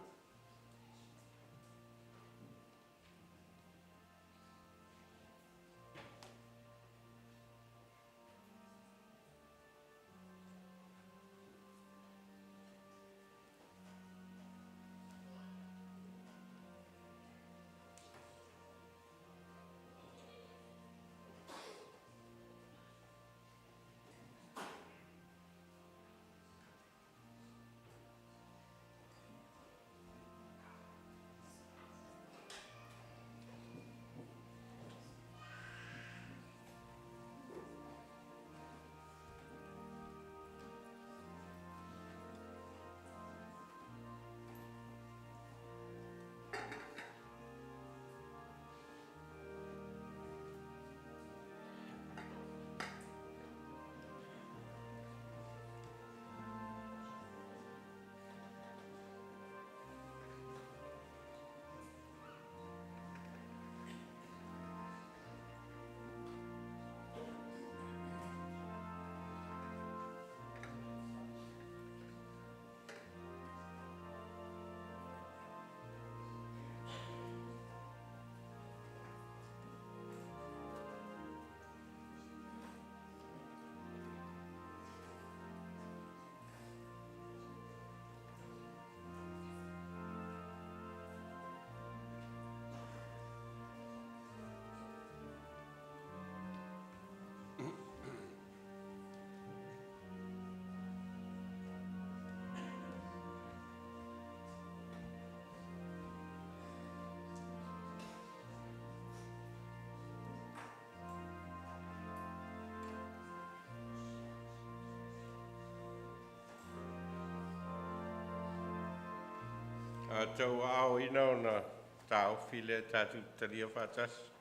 A tauaaoina ona taofi lea tatou talia faatasi.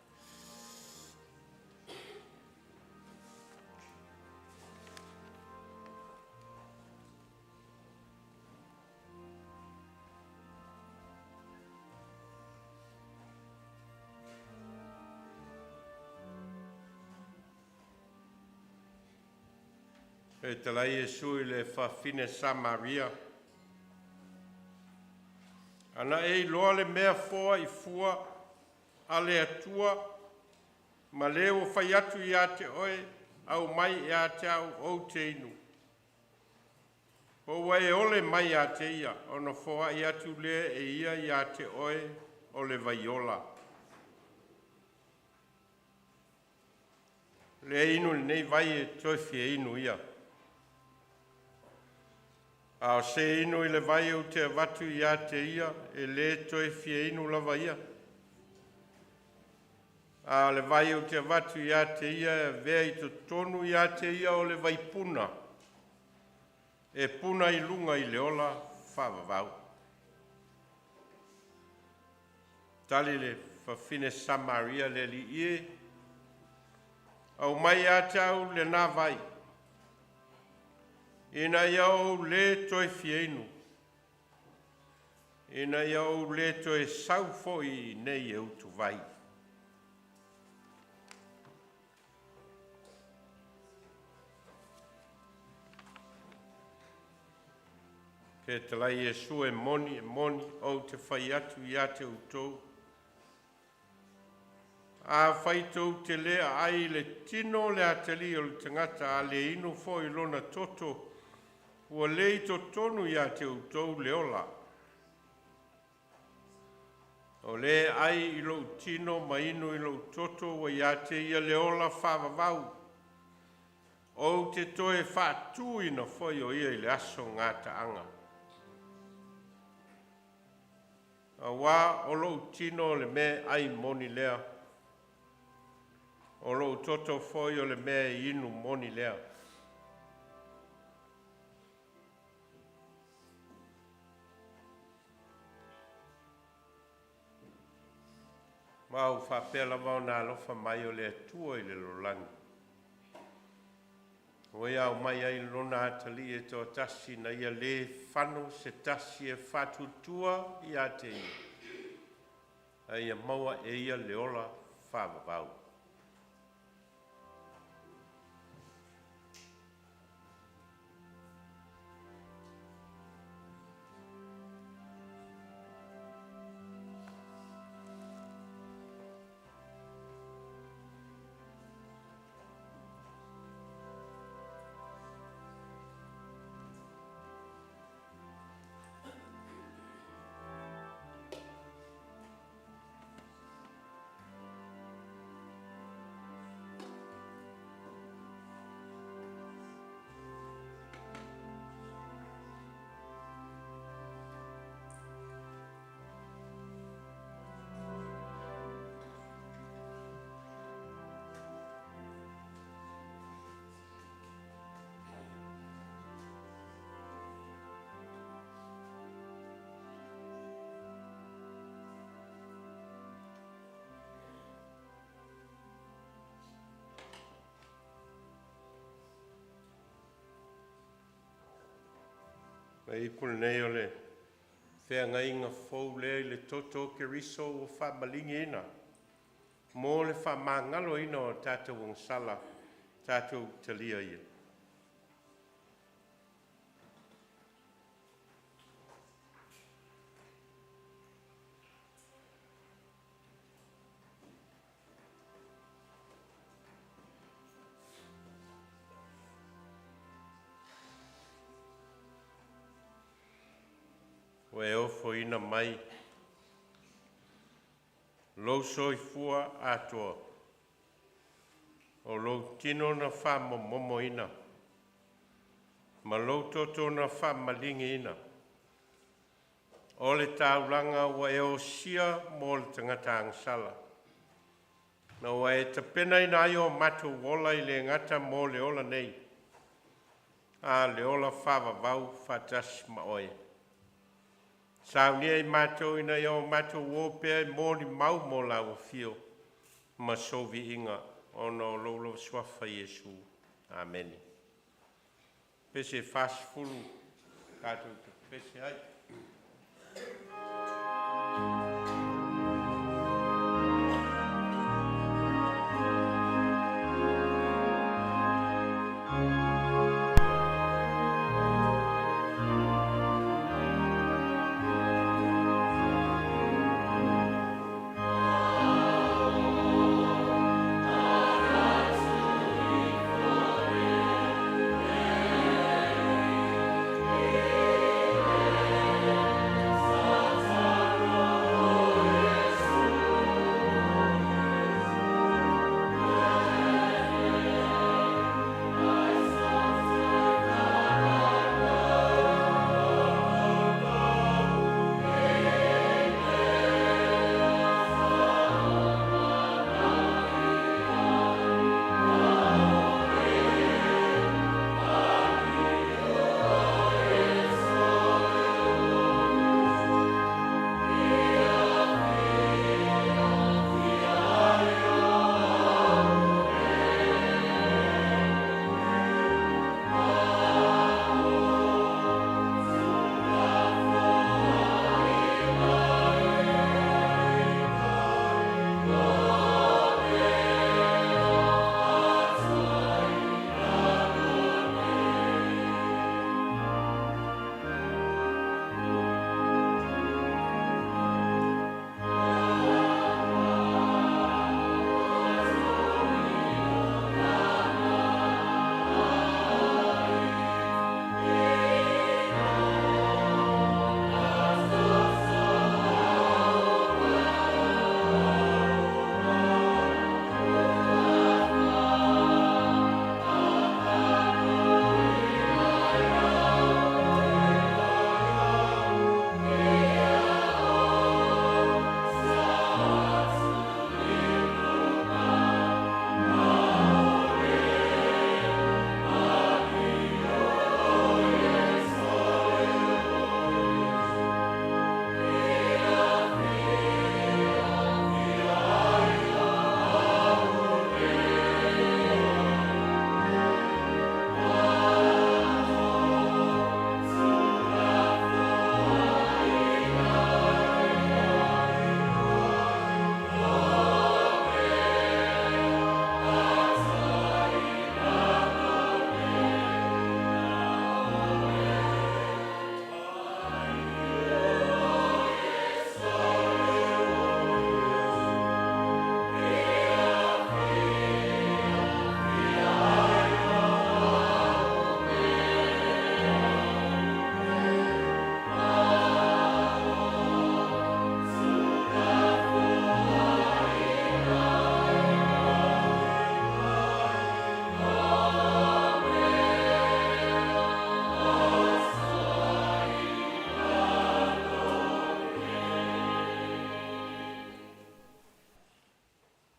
Fetalai Iesu i le fafine Samaria, ana e iloa le mea foaifua a le Atua ma le ua fai atu ia te oe, “Aumai ia te au ou te inu,” po ua e ole mai ia te ia, ona foai atu lea e ia ia te oe o le vai ola. Le inu i lenei vai e toe fia inu ia. A o se inu i le vai ou te avatu ia te ia, e le toe fia inu lava ia. A o le vai ou te avatu ia te ia e avea i totonu ia te ia o le vaipuna e puna i luga i le ola faavavau. Tali le fafine Samaria i le Alii e, aumai ia te au lena vai, ina ia ou le toe fia inu, ina ia ou le toe sau foi i inei e utuvai. Fetalai Iesu, e moni, e moni, ou te fai atu ia te outou, afai tou te le aai i le tino o le atalii o le tagata, a le inu foi i lona toto, ua le i totonu ia te outou le ola. O le ai i lou tino ma inu i lou toto ua ia te ia le ola faavavau. Ou te toe faatuina foi o ia i le aso gataaga. Auā o lou tino o le meaai moni lea, o lou toto foi o le mea inu moni lea. Ma ua faapea lava ona alofa mai o le Atua i le lalolagi, ua ia aumai ai Lona Atalii e toatasi, ina ia le fano se tasi e faatuatua ia te Ia, a ia maua e ia le ola faavavau. Le ipu lenei o le feagaiga fou lea i le toto o Keriso ua faamaligiina mo le faamagaloina o tatou agasala, tatou talia ia. Ua e ofoina mai lou soifua atoa, o lou tino na faamomomoina ma lou toto na faamaligiina. O le taulaga ua e osia mo le tagata agasala, na ua e tapenaina ai o matou ola e le gata mo le ola nei, a o le ola faavavau faatasi ma oe. Saunia i matou ina ia o matou o pea e molimau mo lau afio ma sou viiga ona o lou lava Suafa Iesu. Amene. Pese 40 tatou te pepese ai.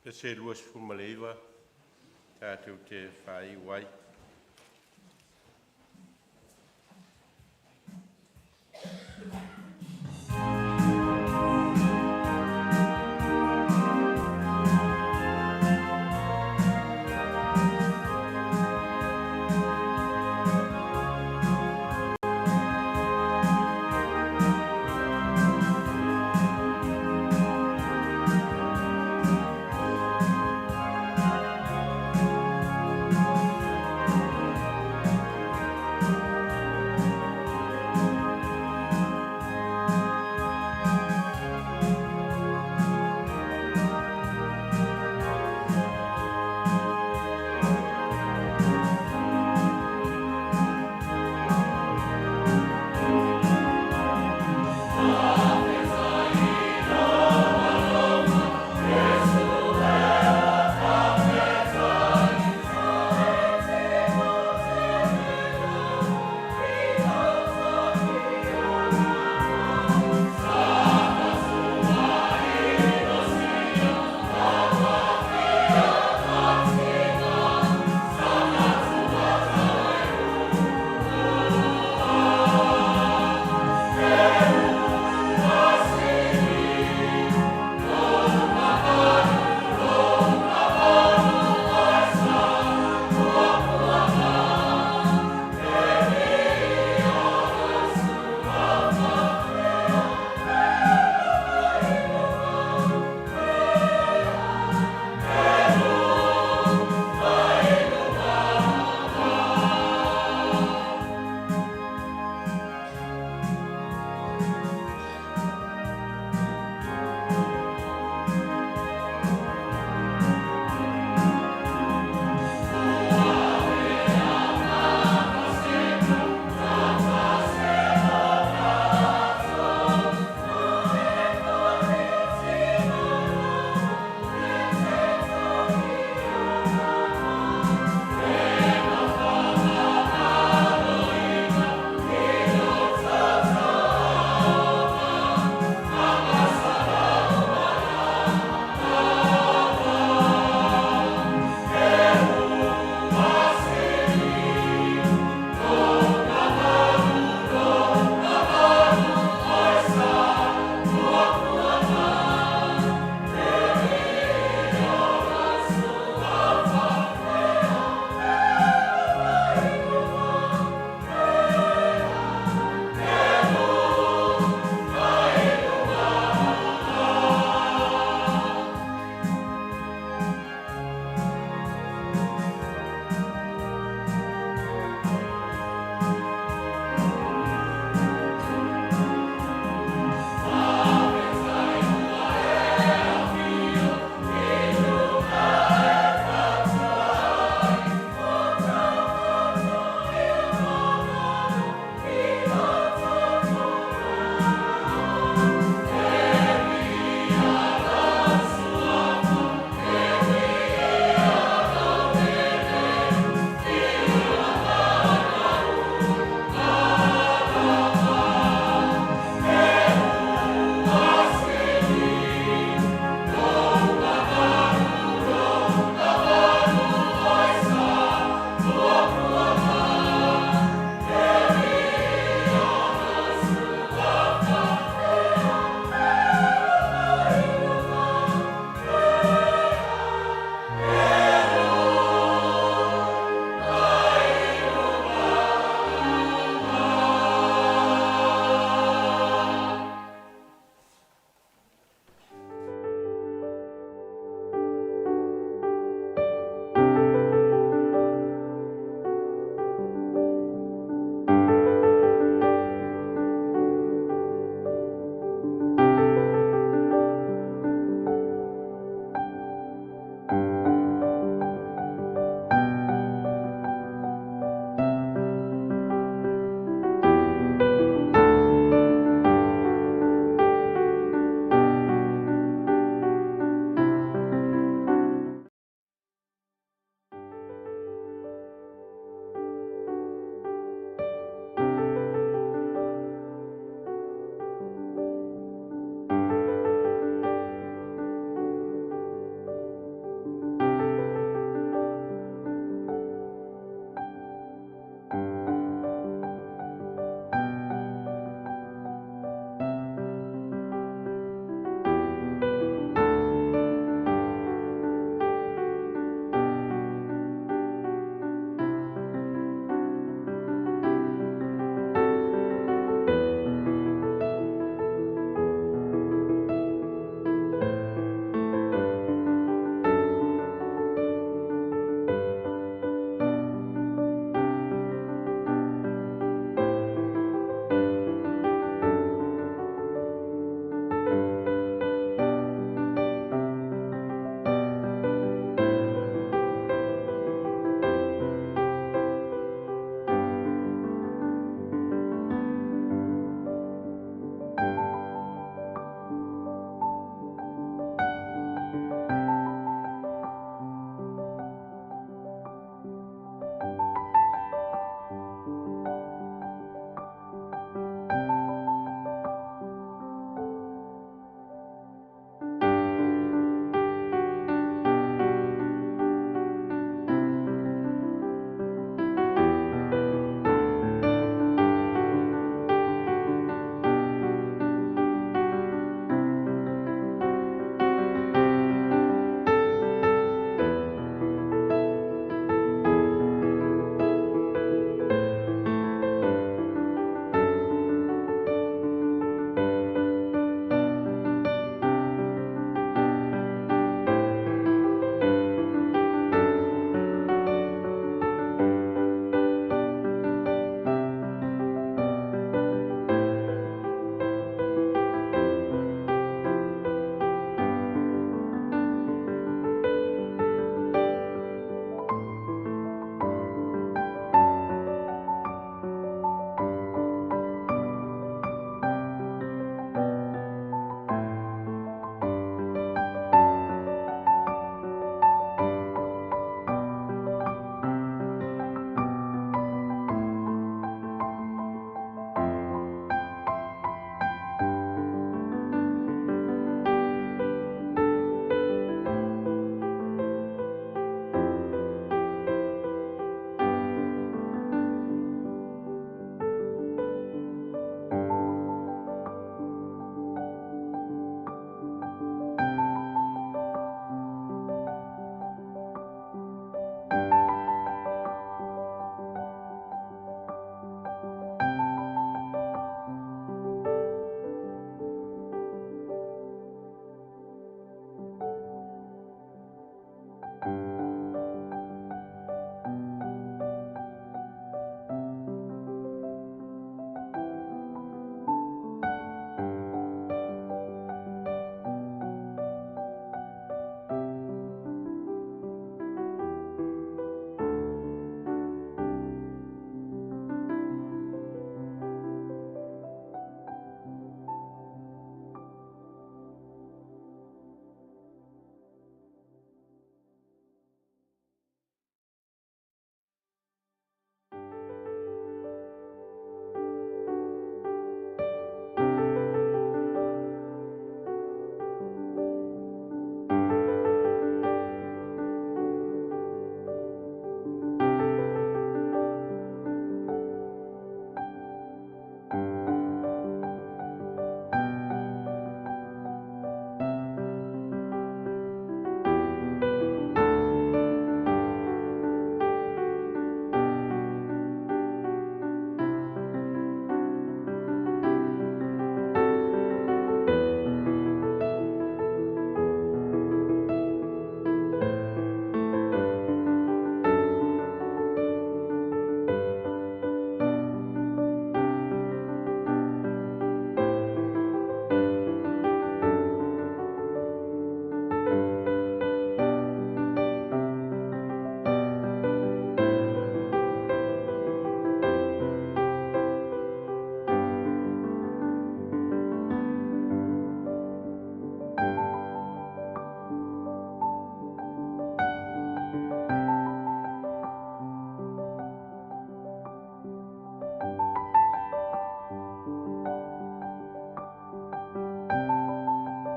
Pese 29 tatou te faaiu ai.